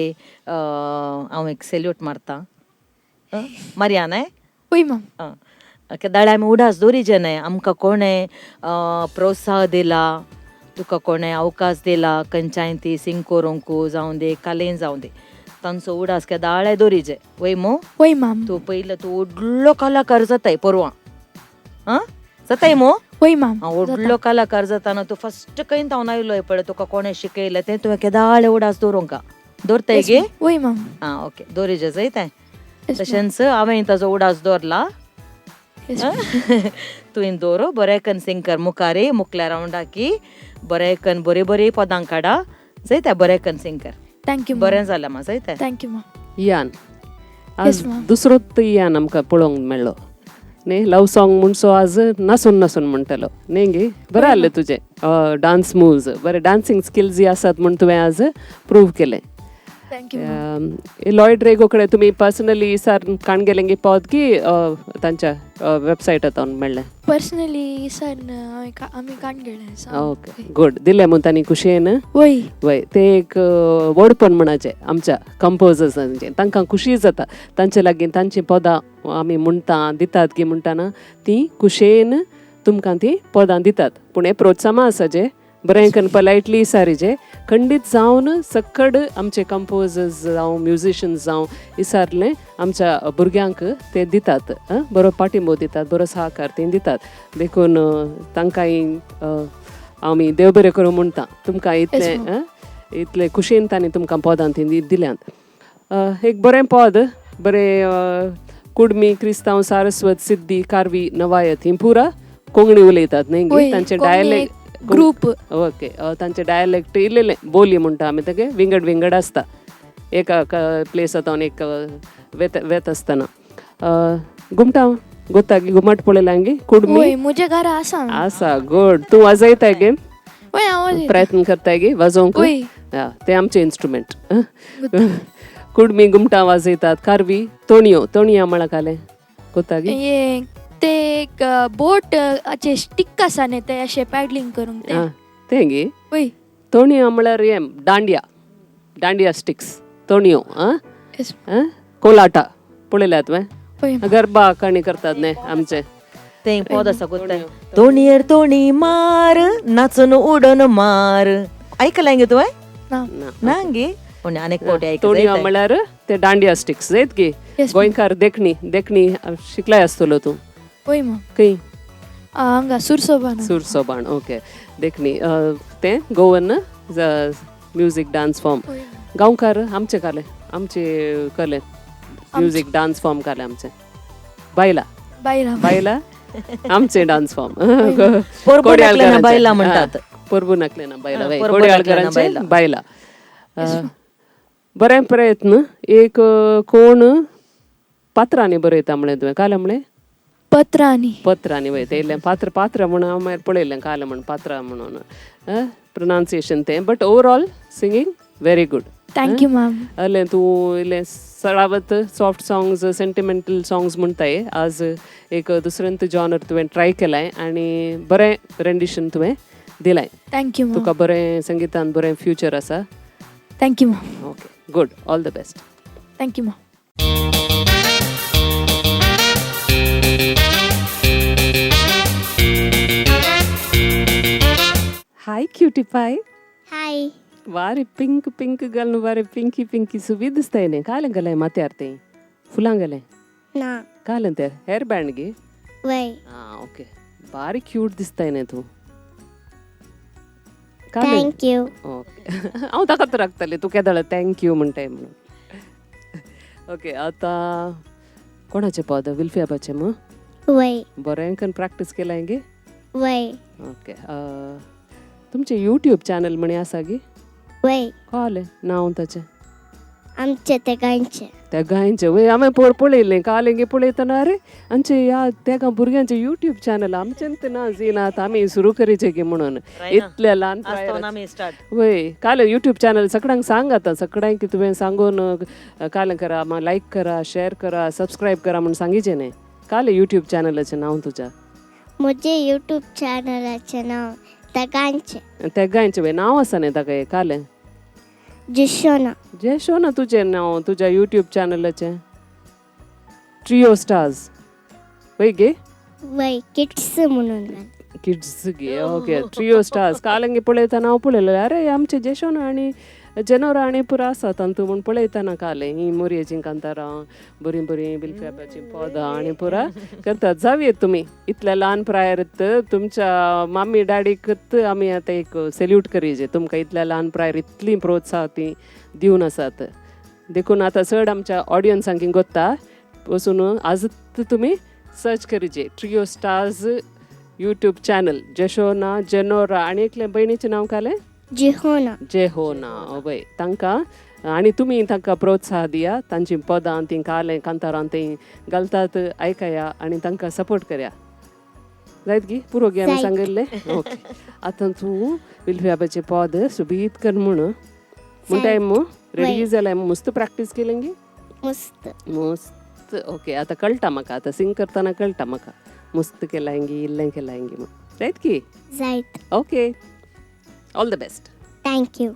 हांव एक सेल्यूट मारतां. मारया न्हय? वय मॅम. दाळे आमी उडास दवरिचे न्हय, आमकां कोणें प्रोत्साह दिला, तुका कोणें अवकाश दिला खंयच्याय ती सिंग करूंक जावं दी, कालेन जावं दी, तांचो उडास केदाळे दवरिचे. वय मो? वय मॅम. तूं पयलें तूं व्हडलो कलाकार जाताय परवां. आं, जाताय मो? वय मॅम. व्हडलो कलाकार जाताना तूं फस्ट खंय थावन आयलोय पळय, तुका कोणें शिकयलें तें तुवें केदाळे उडास दवरूंक दवरताय गे? वय मॅम. आं, ओके, दवरिचे जाय तें. तशेंच हांवें ताजो उडास दवरला, तुवें दवर. बरें कन्न सिंग कर मुखार, मुखल्या रावंडाकी बरें कन्न बरीं बरीं पदां काडा जायता, बरें कन्न सिंग कर. Thank you. बरें जालें मा, जायते. Thank you ma'am. यान आज दुसरोच यान आमकां पळोवंक मेळ्ळो न्ही, लव सॉंग म्हणसो आज नासून नासून म्हणटलो न्ही गे? बरें आहलें तुजें डांस मुव्स, बरें डांसींग स्किल्स जी आसात म्हूण तुवें आज प्रूव केलें. Thank you. Lloyd Rego कडेन तुमी पर्सनली सर काण गेले गे पद की तांच्या वेबसायटांत मेळ्ळें? पर्सनली सर आमी काण गेले. Okay, good. दिलें म्हूण तांणी खुशयेन? वय वय, तें एक व्हडपण म्हणाचें आमच्या कंपोजर्सांचें, तांकां खुशी जाता तांचे लागीं तांचीं पदां आमी म्हणटा दितात की म्हणटाना तीं खुशयेन तुमकां तीं पदां दितात. पूण हें प्रोत्साहन आसा जें बरें कन्न पोलायटली इसारीचें खंडीत जावन सक्कड आमचे कंपोजर्स जावं म्युजिशन्स जावं इसारलें आमच्या भुरग्यांक ते दितात, बरो पाठिंबो दितात, बरो सहकार ते दितात. देखून तांकांय आमी देव बरें करूं म्हणटा तुमकां इतलें इतले खुशयेन तांणी तुमकां पदां ती दिल्यांत. एक बरें पद, बरें कुडमी, क्रिस्तांव, सारस्वत, सिद्धी, कारवी, नवायत ही पुरा कोंकणी उलयतात न्ही गे? तांचे डायलेक्ट ग्रूप. ओके, तांचे डायलेक्ट इल्लें बोली म्हणटा आमी तेगे विंगड विंगड आसता एका प्लेसांत एक वेत आसतना. घुमटा गोता घुमट पळयलां गे? कुडमी म्हज्या घरा आसा. आसा, गुड. तूं वाजयताय गे? प्रयत्न करताय गे वाजोवंक? ते आमचे इन्स्ट्रुमेंट. कुडमी घुमटां वाजयतात, कारवी तोणयो, तोणया म्हळ्यार कालें गोता गे? ते एक बोट अशें स्टीक आसा न्ही, ते अशें पॅडलिंग करूंक तें गे? वय. तोणयो म्हळ्यार हें दांडिया, दांडिया स्टिक्स तोणयो. आं, कोलाटा पळयल्या तुवें? गरबा कणी करतात न्ही आमचे ते पद आसा कोत्ताय, तोणयेर तोणी मार नाचून उडोन मार. आयकलां गे तुवें? ना गे? आनी एक फावटी. तोणयो म्हळ्यार ते दांडिया स्टिक्स जायत की गोंयकार देखणी देखणी शिकलाय आसतलो तूं. खंय? हांगा सुरसोबाण. सुरसोबाण, ओके. देखणी तें गोवन म्युजीक डान्स फॉर्म. गांवकार आमचे काले, आमचे कले म्युजीक डान्स फॉर्म काले आमचे बायला बायला आमचे डान्स फॉर्म. बायला म्हणटात, परबू नाकले ना बायला, कोडयाळकरांचे बायला. बरें प्रयत्न. एक कोण पात्रांनी बरयता म्हळें तुवें काल म्हळें? पत्रांनी. पत्रांनी वय तें इल्लें पात्र पात्र म्हूण हांव मागीर पळयलें काल म्हण पात्रां म्हणून प्रोनावन्सिएशन तें, but overall singing very good. Thank you ma'am. इल्लें तूं इल्लें सळावत सॉफ्ट सॉंग्स सेंटिमेंटल सॉंग्स म्हणटाय, आज एक दुसरेंत जॉनर तुवें ट्राय केलाय आनी बरें रेंडिशन तुवें दिलाय. Thank you. तुका बरें संगितान बरें फ्युचर आसा. Thank you ma'am. Okay, good, all the best. Thank you ma'am. Hi cutie pie. Hi. वारी पिंक पिंक घालून वारी पिंकी पिंकी सुबी दिसताय न्ही. कालें घालाय माथ्यार तें फुलां घालें ना? कालें तें हेअर बँड गे? वय. आं ओके, बारी क्यूट दिसताय न्ही तूं. Thank you. Okay, हांव ताकाच राखतालें तूं केदळ thank you म्हणटाय म्हणून. ओके, आतां कोणाचें पद? विल्फियाबाचें मू? वय. बरें करून प्रॅक्टीस केलाय गे? वय. ओके, तुमचें यूट्यूब चॅनल म्हणी आसा गे? वय. कळ्ळें नांव ताचें? आमचें तेगांयचें. तेगांयचें वय. हांवें पळयलें काल गे पळयतना, अरे आमचे ह्या तेगां भुरग्यांचें यूट्यूब चॅनल आमचें ना झिनात, आमी सुरू करीचें गे म्हणून इतले ल्हान. वय, काल यूट्यूब चॅनल सगळ्यांक सांग आतां, सगळ्यांक तुवें सांगून काल करा, लायक करा, शेअर करा, सबस्क्रायब करा म्हूण सांगिचें न्ही. काल यूट्यूब चॅनलाचें नांव तुज्या? म्हजें यूट्यूब चॅनलाचें नांव तेगांयचें. तेगांयचें वय. नांव आसा न्ही ताका कालें? जेशोना. जेशोना तुजें नांव तुज्या यूट्यूब चॅनलाचें? ट्रियो स्टार्स वय गे? वय, किड्स म्हणून. किड्स गे, ओके. ट्रियो स्टार्स काल गे पळयतना हांव पळयलें, अरे आमचें जेशोना आनी जनवरां आनी पुरो आसा तांतू म्हूण पळयतना काल ही मोरयेचीं कांतारां बरीं बरीं बिलफ्याबाचीं पदां आनी पुरा करतात. जावये तुमी इतल्या ल्हान प्रायर तुमच्या मामी डॅडीकच आमी आतां एक सेल्यूट करीजे, तुमकां इतल्या ल्हान प्रायर इतली प्रोत्साह ती दिवन आसात. देखून आतां चड आमच्या ऑडियन्सांक गोत्ता वचून आजच तुमी search करीजे trio stars YouTube channel, Jeshona Jenora आनी एकलें भयणीचें नांव कालें? जेहोना. जेहोना, वय. तांकां आनी तुमी तांकां प्रोत्साह दिया, तांची पदां तीं कालें कांतारां तीं घालतात आयकया आनी तांकां सपोर्ट करया. जायत गी पुरो गे आमी सांगिल्लें? ओके, आतां तूं विल्फियाबाचें पद सुबीत कर म्हूण म्हणटाय मू? रेडी जाल्यार मस्त प्रॅक्टीस केलें गे? मस्त मस्त. ओके, आतां कळटा म्हाका, आतां सिंग करतना कळटा म्हाका मस्त केलां गी इल्लें केलां गी म्हूण. जायत की? जायत. Okay, all the best. Thank you.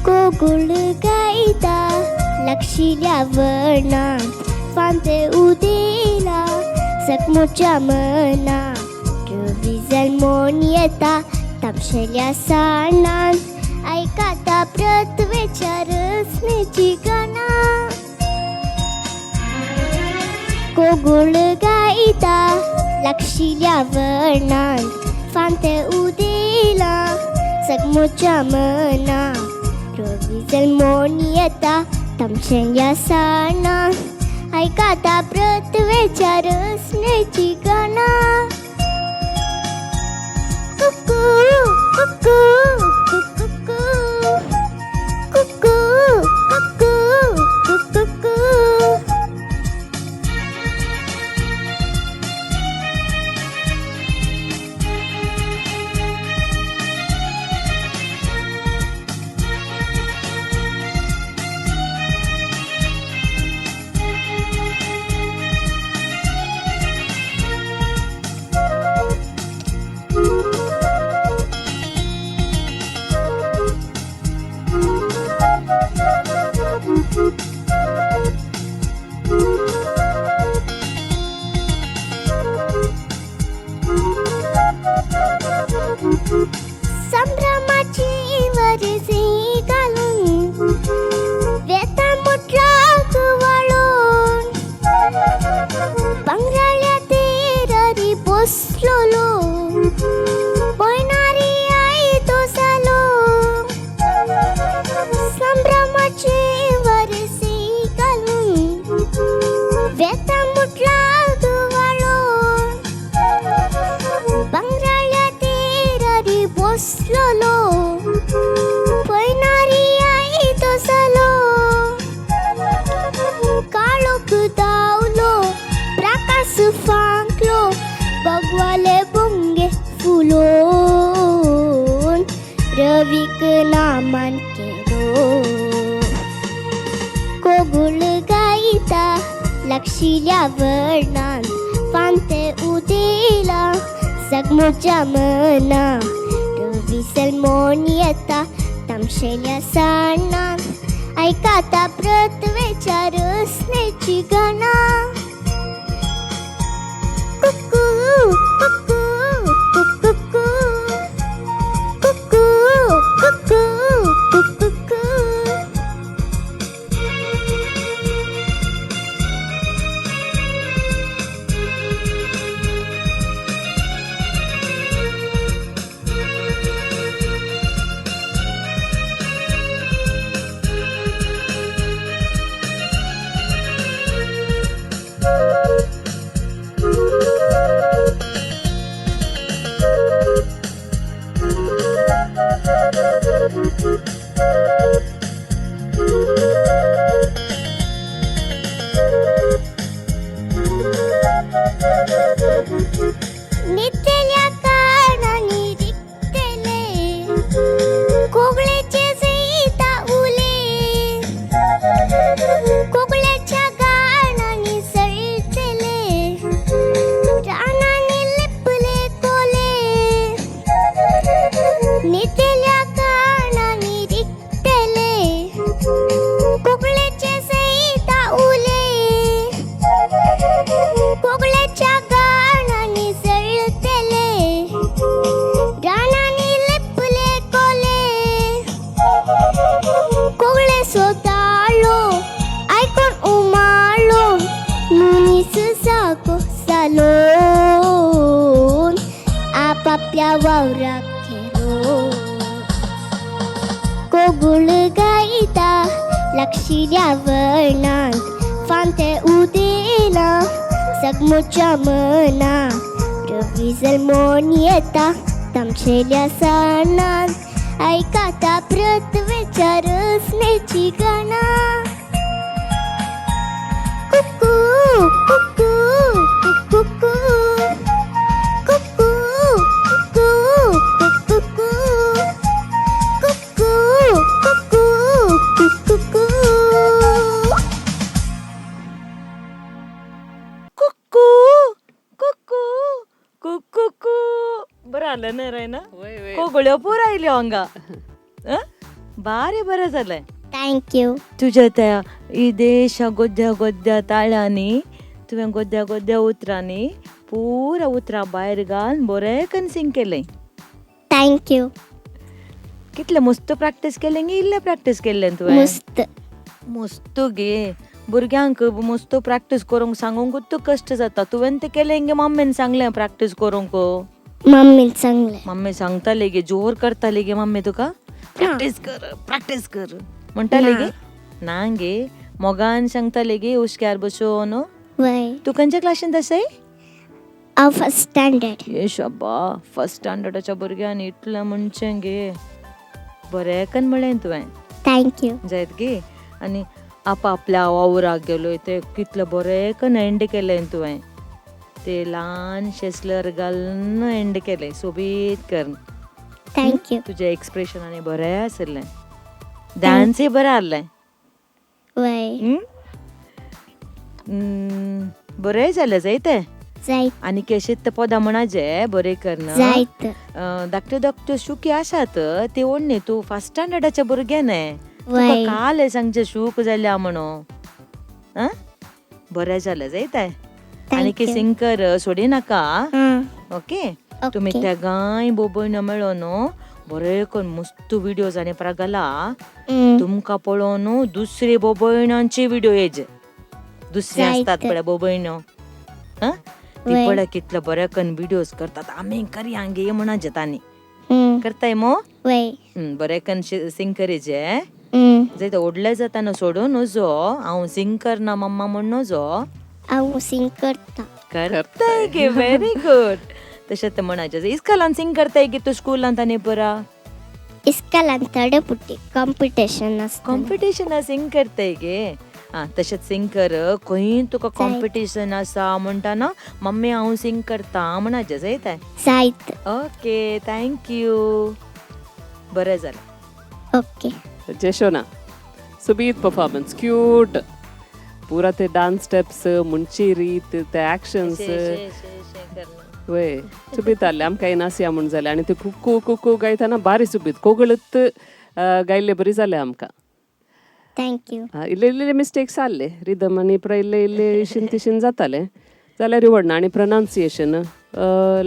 कोगुळ गायता लक्षिल्या वर्णांत, फांते उदेला सकमोच्या मना, रविजल मोन येता तामशेल्या साणांत, आयकाता पृथ्वेच्या रसनेची गाना. कोगुळ गायता लक्षिल्या वर्णांत, फांते उदेला सकमोच्या मना, रविजल मोन येता तामशेल्या साणांत, आयकाता पृथ्वेच्या रसनेची गाना. कुकू कुकू कुकू कुकू कुकू कुकू. लागशिल्या वर्णांत फांते उदेला सगमोच्या मना रवी सलमोन येता तामशेल्या साणांत आयकाता पृथ्वेच्या रसनेची गाणा कुकू कुकू कुकू कुकू कुकू कुकू. नितल्या कारणांनी रिकतले कोगळेचे जैता उले कोगळ्याच्या गाणांनी सळतले रानांनी लिपले कोले नितल्या कारणांनी रिकतले कोगळेचे जैता उले कोगळ्याच्या गाणांनी सळतले रानांनी लिपले कोले कोगळे सोतालो आयकोन उमालो मनीस साको सालोन आपापल्या वावराक खेलो कोगुळ गायता लागशिल्या वर्णांत फांते उदेला सगमोच्या मना रवी जल्मोन येता तामशेल्या साणांत आयकाता पृथ्वेच्या रसनेची गाणा कुकू कुकू कुकू कुकू कुकू कुकू कुकू कुकू कुकू. कुक्कू कुक्कू कुक्कू. बरं आलं ना रे ना कोगळ्यो पूर आयल्यो हांगा. बारे बरें जालें. Thank you. तुज्या त्या इदेशा गोद्या गोद्या ताळ्यांनी तुवें गोद्या गोद्या उतरांनी पुरा उतरां भायर घालून बरें करून सिंग केलें. Thank you. कितलें मस्त प्रॅक्टीस केलें गे? इल्लें प्रॅक्टीस केल्लें तुवें? मस्त. मस्त गे. भुरग्यांक मस्त प्रॅक्टीस करूंक सांगूंकूच कश्ट जाता. तुवें तें केलें गे? मम्मीन सांगलें प्रॅक्टीस करूंक? मम्मीन सांगलें. मम्मी सांगताली गे? जोर करताली गे मम्मी तुका प्रॅक्टीस कर प्रॅक्टीस कर म्हणटाली गे? ना गे, मोगान सांगताली गे हुस्क्यार बसोन. वय. तूं खंयच्या क्लासींत आसाय? हांव फर्स्ट स्टँडर्ड. ये शाबा, फर्स्ट स्टँडर्डाच्या भुरग्यान इतलें म्हणचें गे. बरें कन म्हणलें तुवें. Thank you. जायत गे. आनी आपापल्या वावराक गेलो ते कितलें बरें कन एंड केलें तुवें. ते ल्हानशें स्लर घालून एंड केलें सोबीत करून. Thank you. तुजें एक्सप्रेशन आनी बरें आशिल्लें. डांसय बरें आहलें. वय. बरें जालें जायतें. जायत. आनी केशेत ते पदां म्हणाचे बरें करना. जायत. धाकट्यो धाकट्यो शुकी आसात ते ओडणी. तूं फर्स्ट स्टँडर्डाच्या भुरगें न्हय, तुका काल सांगचें शूक जाल्या म्हणून. आं बरें जालें जायतें. आनी सिंग कर सोडी नाका. ओके. तुमी तेगांय बोबयन मेळोन बरें करून मस्त विडियोज आनी परा घाला. तुमकां पळोवन दुसरे बोबयणांचे विडियो येजे. दुसरे आसतात पळय बोबयण्यो, ती पळय कितले बरे करून विडियोज करतात. आमी करया गे म्हणाचे तांणी. करताय मो? बरें करून सिंग करीचे. जायते व्हडले जाताना सोडून नजो. हांव सिंग करना मम्मा म्हण नजो. हांव सिंग करता. करताय गे, व्हेरी गुड. तशें तें म्हणाचें. इस्कॉलान सिंग करताय गे तूं? स्कुलांत आनी पुरा इस्कॉलान थोडे पुटी कॉम्पिटिशन आसता. कॉम्पिटिशना सिंग करताय गे. आं तशेंच सिंग कर. खंय तुका कॉम्पिटिशन आसा म्हणटा ना मम्मी हांव सिंग करता म्हणाचें. जायत जायत. Okay, thank you. बरें जालें. ओके. जशोना, सुबीत परफॉर्मन्स, क्यूट. पुरा ते डान्स स्टेप्स म्हणची रीत ते एक्शन्स वय सुबीत जालें आमकां नासया म्हूण जालें. आनी ते कुकू कुकू गायतना बारी सुबीत कोगळत गायल्ले बरी जालें आमकां. Thank you. इल्ले इल्ले मिस्टेक्स आसले रिदम आनी पुरा इल्ले इल्ले इशीन तिशीन जातालें जाल्यार व्हडना. आनी प्रोनाउन्सिएशन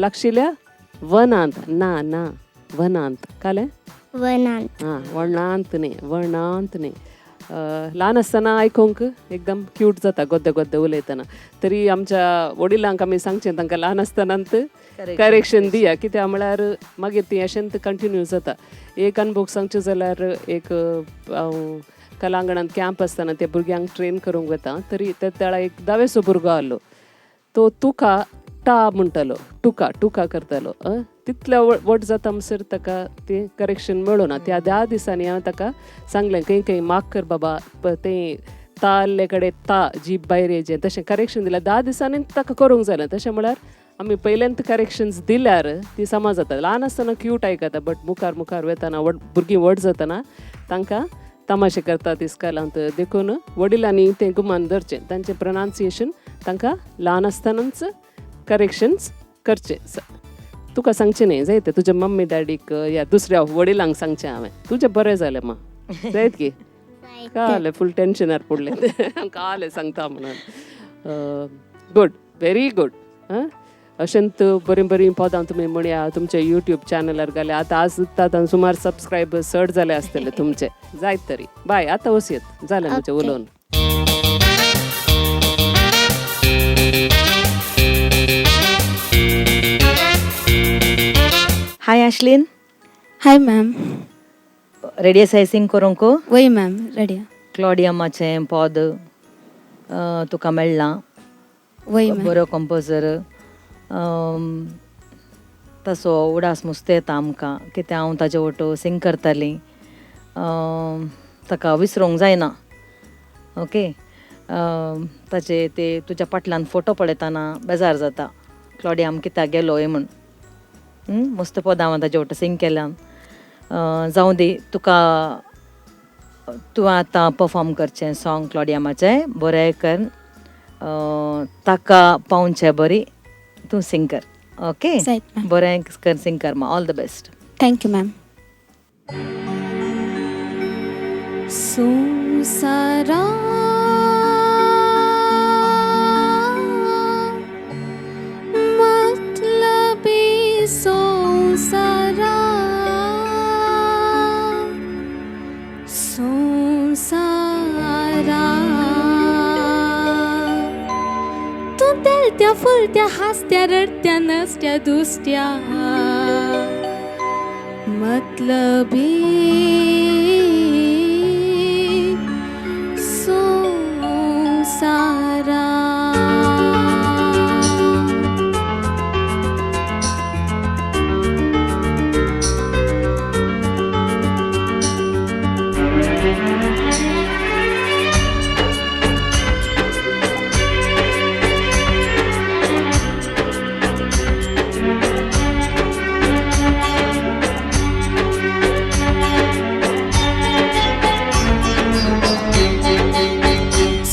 लागशिल्ल्या वनांत ना ना वनांत कालें वनांत आं वणांत न्ही वणांत न्ही. ल्हान आसतना आयकूंक एकदम क्यूट जाता गोद्दे गोद्दे उलयतना. तरी आमच्या वडिलांक आमी सांगचें तांकां ल्हान आसतनाच करेक्शन दिया कित्याक म्हळ्यार मागीर ती अशेंच कंटिन्यू जाता. एक अनुभव सांगचें जाल्यार एक हांव कलांगणांत कॅम्प आसतना ते भुरग्यांक ट्रेन करूंक वता तरी त्या तेळा एक दावेसो भुरगो आसलो तो तुका टा म्हणटालो टुका टुका करतालो. तितल्या व्हड जाता म्हणसर ताका तें करेक्शन मेळना. त्या 10 दिसांनी हांवें ताका सांगलें खंय खंय मार्क कर बाबा तें ताल्ले कडेन ता जीप भायर येयचें तशें करेक्शन दिल्यार 10 दिसांनी ताका करूंक जालें. तशें म्हळ्यार आमी पयल्यांत करेक्शन्स दिल्यार ती समज जाता. ल्हान आसतना क्यूट आयकता बट मुखार मुखार वतना व्हड भुरगीं व्हड जातना तांकां तमाशे करतात इस्कालांत. देखून वडिलांनी तें गुमान धरचें तांचें प्रोनाउन्सिएशन तांकां ल्हान आसतनाच करेक्शन्स करचें. तुका सांगचें न्ही जायते तुज्या मम्मी डॅडीक या दुसऱ्या वडिलांक सांगचें हांवें. तुजें बरें जालें मा जायत की कालें फूल टेन्शनार पडलें कालें सांगता म्हणून. Good very good. आं अशेंच बरीं बरीं पदां तुमी म्हणया तुमच्या यूट्यूब चॅनलार घाल्या. आतां आज आतां सुमार सबस्क्रायबर्स चड जाले आसतले तुमचे. जायत तरी बाय आतां वचयत जालें म्हजें उलोवन. Hi Ashlin. Hi ma'am. Ready आसाय सिंग करूंक? वय मॅम रेडी. क्लॉडियमाचें पद तुका मेळ्ळां. वय मॅम. बरो कंपोजर तसो उडास मुस्त येता आमकां कित्याक हांव ताजे वटो सिंग करतालीं ताका विसरूंक जायना. ओके ताचे ते तुज्या पाटल्यान फोटो पळयतना बेजार जाता क्लॉडियम कित्याक गेलो म्हूण. मस्त पदां हांवें ताजे वटो सिंग केल्यान. जावं दी तुका तूं आतां परफॉर्म करचें सॉंग क्लॉडियमाचें बरें कर ताका पावचें बरी तूं सिंग कर. ओके बरें कर सिंग कर मा. All the best. Thank you ma'am. संवसारा मतलबी संवसारा संवसारा तूं तेलत्या फुलत्या हासत्या रडत्या नसत्या दुसत्या मतलबी संवसारा.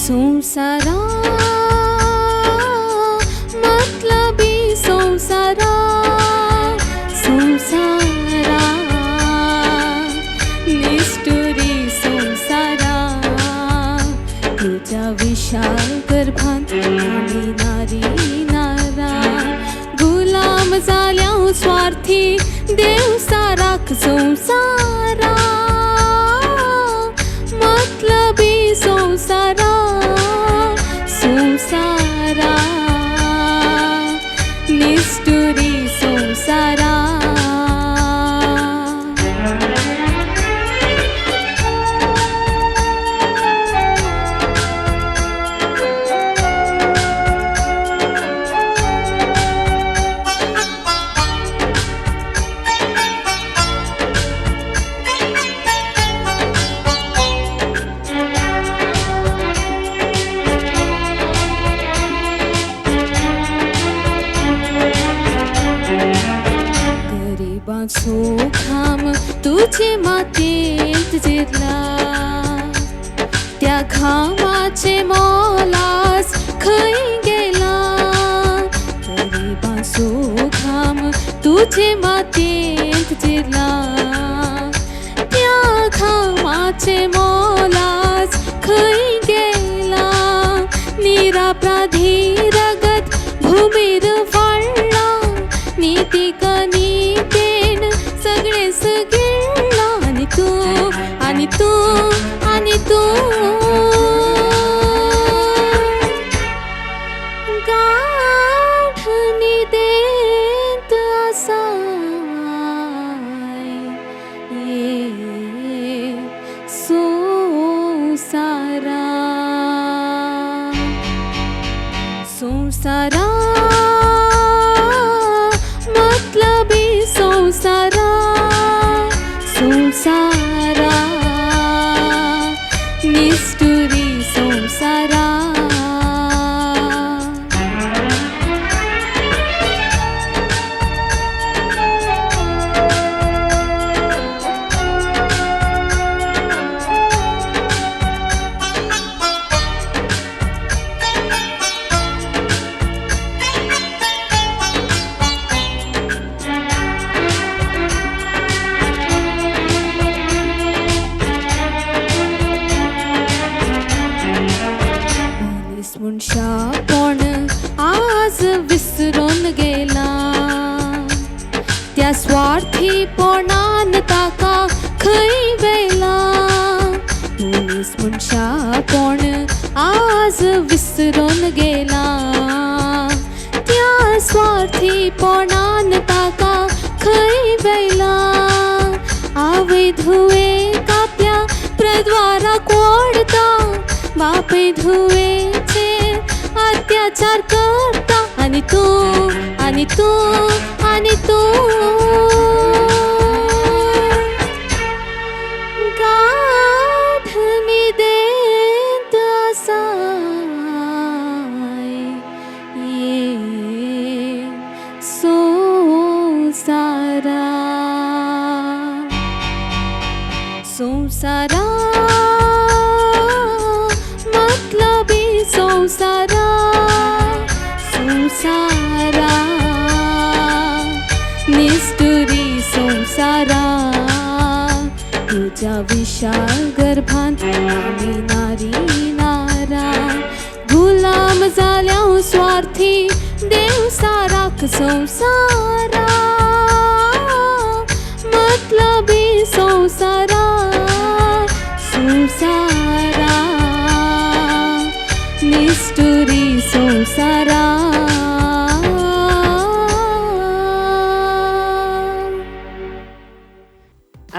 संवसारा मतलबी संवसारा संवसारा निष्ठुरी संवसारा तुज्या विशाल गर्भांत आमी नारी नारा गुलाम जाल्या स्वार्थी देव साराक संवसारा मतलबी संवसारा संवसारा निष्ठुरी संवसारा. अपराधी रगत भूमीर फाडला नीतीक नीतेन सगळें गिळ्ळां आनी तूं आनी तूं आनी तूं गाढ न्हिदेंत आसाय ये संवसारा संवसारा मतलबी संवसारा संवसारा निष्ठुरी संवसारा. मनीस मनशापण आज विसरून गेला त्या स्वार्थीपणान ताका खंय व्हेला. मनीस मनशापण आज विसरून गेला त्या स्वार्थीपणान ताका खंय व्हेला. आवय धुवे कापल्या प्रद्वाराक ओडता बापूय धुवेचेर अत्याचार करता आनी तूं आनी तूं आनी तूं गाढ न्हिदेंत आसाय ये संवसारा संवसारा मतलबी संवसारा संवसारा निष्ठुरी संवसारा. तुज्या विशाल गर्भांत आमी नारी नारा गुलाम जाल्या स्वार्थी देवसाराक संवसारा मतलबी संवसारा संवसारा निष्ठुरी संवसारा.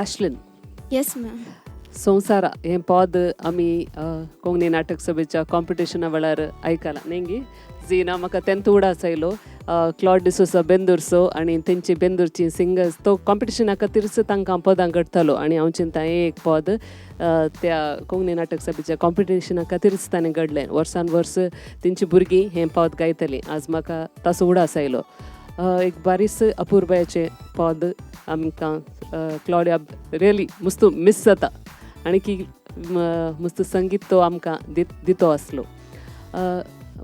आशलिन. Yes ma'am. संवसारा हें पद आमी कोंकणी नाटक सभेच्या कॉम्पिटिशना वेळार आयकलां न्ही गी झिना म्हाका तेंत उडास आयलो क्लॉड डिसोसा बेंदुरचो आनी तेंची बेंदूरची सिंगर्स तो कॉम्पिटिशना खातीरच तांकां पदां घडटालो आनी हांव चिंता हें एक पद त्या कोंकणी नाटक सभेच्या कॉम्पिटिशना खातीरच ताणें घडलें. वर्सान वर्स तेंची भुरगीं हें पद गायतलीं. आज म्हाका ताचो उडास आयलो. एक बारीस अपुरबायेचें पद आमकां क्लॉडिया रियली मुस्तू मिस जाता आनी की मुस्त संगीत तो आमकां दितो आसलो.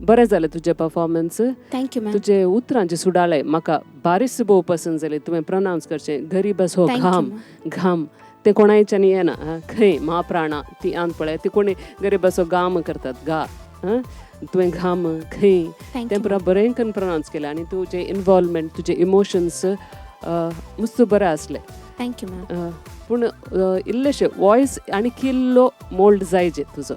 बरें जालें तुजें परफॉर्मन्स. Thank you ma'am. तुजे उतरांचे सुडाळे म्हाका बारीस भोव पसंत जालें. तुवें प्रनावन्स करचें गरीब असो घाम घाम तें कोणायच्यान येना खंय म्हाप्राणा ती आन पळय ती कोणी गरीब असो घाम करतात गा तुवें घाम खंय तें पुरा बरें करून प्रनावन्स केलें आनी तुजें इनवॉल्वमेंट तुजे इमोशन्स मुस्त बरें आसलें. Thank you ma'am. पूण इल्लेशें वॉयस आनी किल्लो मोल्ड जायजे तुजो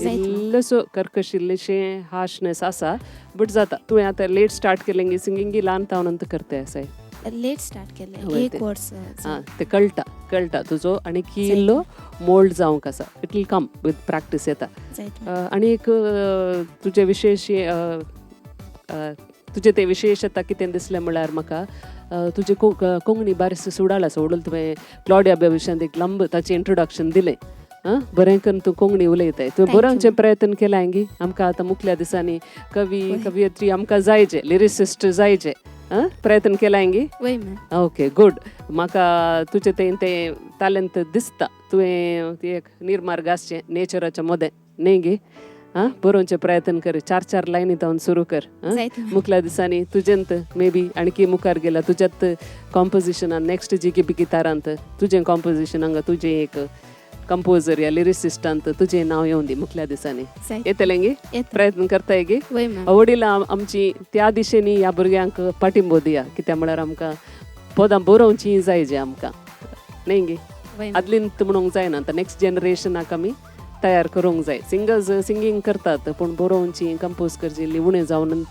इल्लोसो कर्कश इल्लेशें हार्शनेस आसा बट जाता. तुवें आतां लेट स्टार्ट केलें गी सिंगींग ल्हान तावन करते आसाय. लेट स्टार्ट केलें एक वर्स. आं तें कळटा कळटा तुजो आनी किल्लो मोल्ड जावंक आसा. It will come with practice येता. आनी एक तुजे विशेश तुजें तें विशेशता कितें दिसलें म्हळ्यार म्हाका तुजें कोंकणी बारीस सुडाळ आसा. ओडूल तुवें क्लॉडिया विशयांत एक लांब ताचें इंट्रोडक्शन दिलें. आं बरें करून तूं कोंकणी उलयताय. तुवें बरोवचें प्रयत्न केलां गी. आमकां आतां मुखल्या दिसांनी कवी कवियत्री आमकां जायचे लिरिसिस्ट जायचे. आं प्रयत्न केलां गी. Okay good. म्हाका तुजें तें तें तालेंत दिसता. तुवें एक निर्मार्ग आसचें नेचराच्या मदें न्ही गी. आं बरोवचें प्रयत्न कर. चार चार लायनी तावन सुरू कर. मुखल्या दिसांनी तुजेंत मे बी आणखी मुखार गेला तुज्यात कॉम्पोजिशनान नेक्स्ट जी की गितारांत तुजें कॉम्पोजिशन हांगा तुजें एक कंपोजर या लिरिसिस्टांत तुजें नांव येवन दी मुखल्या दिसांनी. येतलें गे? प्रयत्न करताय गे? वडील आमची त्या दिशेनी ह्या भुरग्यांक पाठिंबो दिया, कित्याक म्हळ्यार आमकां पदां बरोवची जाय जे आमकां न्ही गे, आदलींत म्हणूंक जायना. आतां नेक्स्ट जनरेशनाक आमी तयार करूंक जाय. सिंगर्स सिंगींग करतात पूण बरोवची कंपोज करची उणें जावन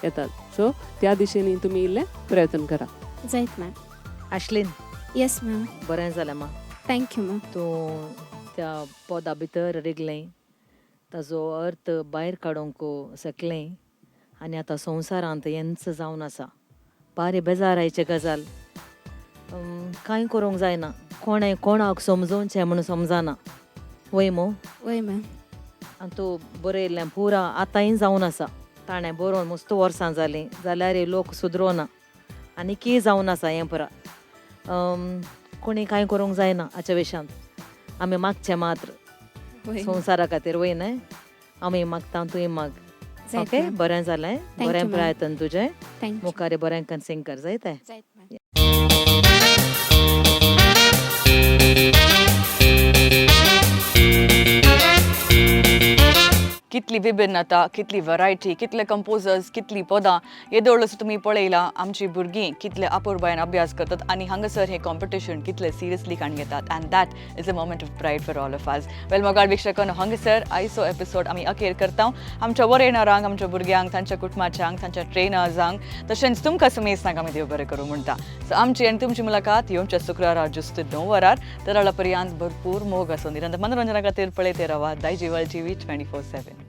येतात. सो त्या दिशेनी तुमी इल्लें प्रयत्न करा. जायत मॅम. आशलीन. Yes ma'am. बरें जालें मा. Thank you ma'am. तूं त्या पदा भितर रिगलें, ताजो अर्थ भायर काडूंक शकलें आनी आतां संवसारांत हेंच जावन आसा. बारी बेजारायची गजाल, कांय करूंक जायना, कोणें कोणाक समजोवचें म्हणून समजना. वय मो? वय मॅम. आनी तूं बरयल्लें पुरा आतांय जावन आसा. ताणें बरोवन मस्त वर्सां जालीं जाल्यार लोक सुदरोना आनी की जावन आसा हें पुरा. कोणी कांय करूंक जायना हाच्या विशयांत. आमी मागचें मात्र संवसारा खातीर. वय न्हय? आमी मागता, तुवें माग. ओके, बरें जालें, बरें प्रयत्न तुजें, मुखार बरें कन्सिंग कर. जायते. कितली विभिन्नता, कितली वरायटी, कितले कंपोजर्स, कितली पदां येदोळच तुमी पळयलां. आमची भुरगीं कितले अपुरबायेन अभ्यास करतात आनी हांगासर हें कॉम्पिटिशन कितले सिरियसली काण घेतात. And that is a moment of pride for all of us. Well मोगाळ वीक्षकांनो, हांगासर आयचो एपिसोड आमी अखेर करता. आमच्या वरेणारांक, आमच्या भुरग्यांक, तांच्या कुटुंबाच्यांक, तांच्या ट्रेनर्सांक, तशेंच तुमकां समेस्तांक आमी देव बरें करूं म्हणटा. सो आमची आनी तुमची मुलाकात येवच्या शुक्रारा जुस्त 9 वरार. तर पर्यंत भरपूर मोग आसून निरंतर मनोरंजना खातीर पळयते रावा दायजी वर्ल्ड टीव्ही 24/7.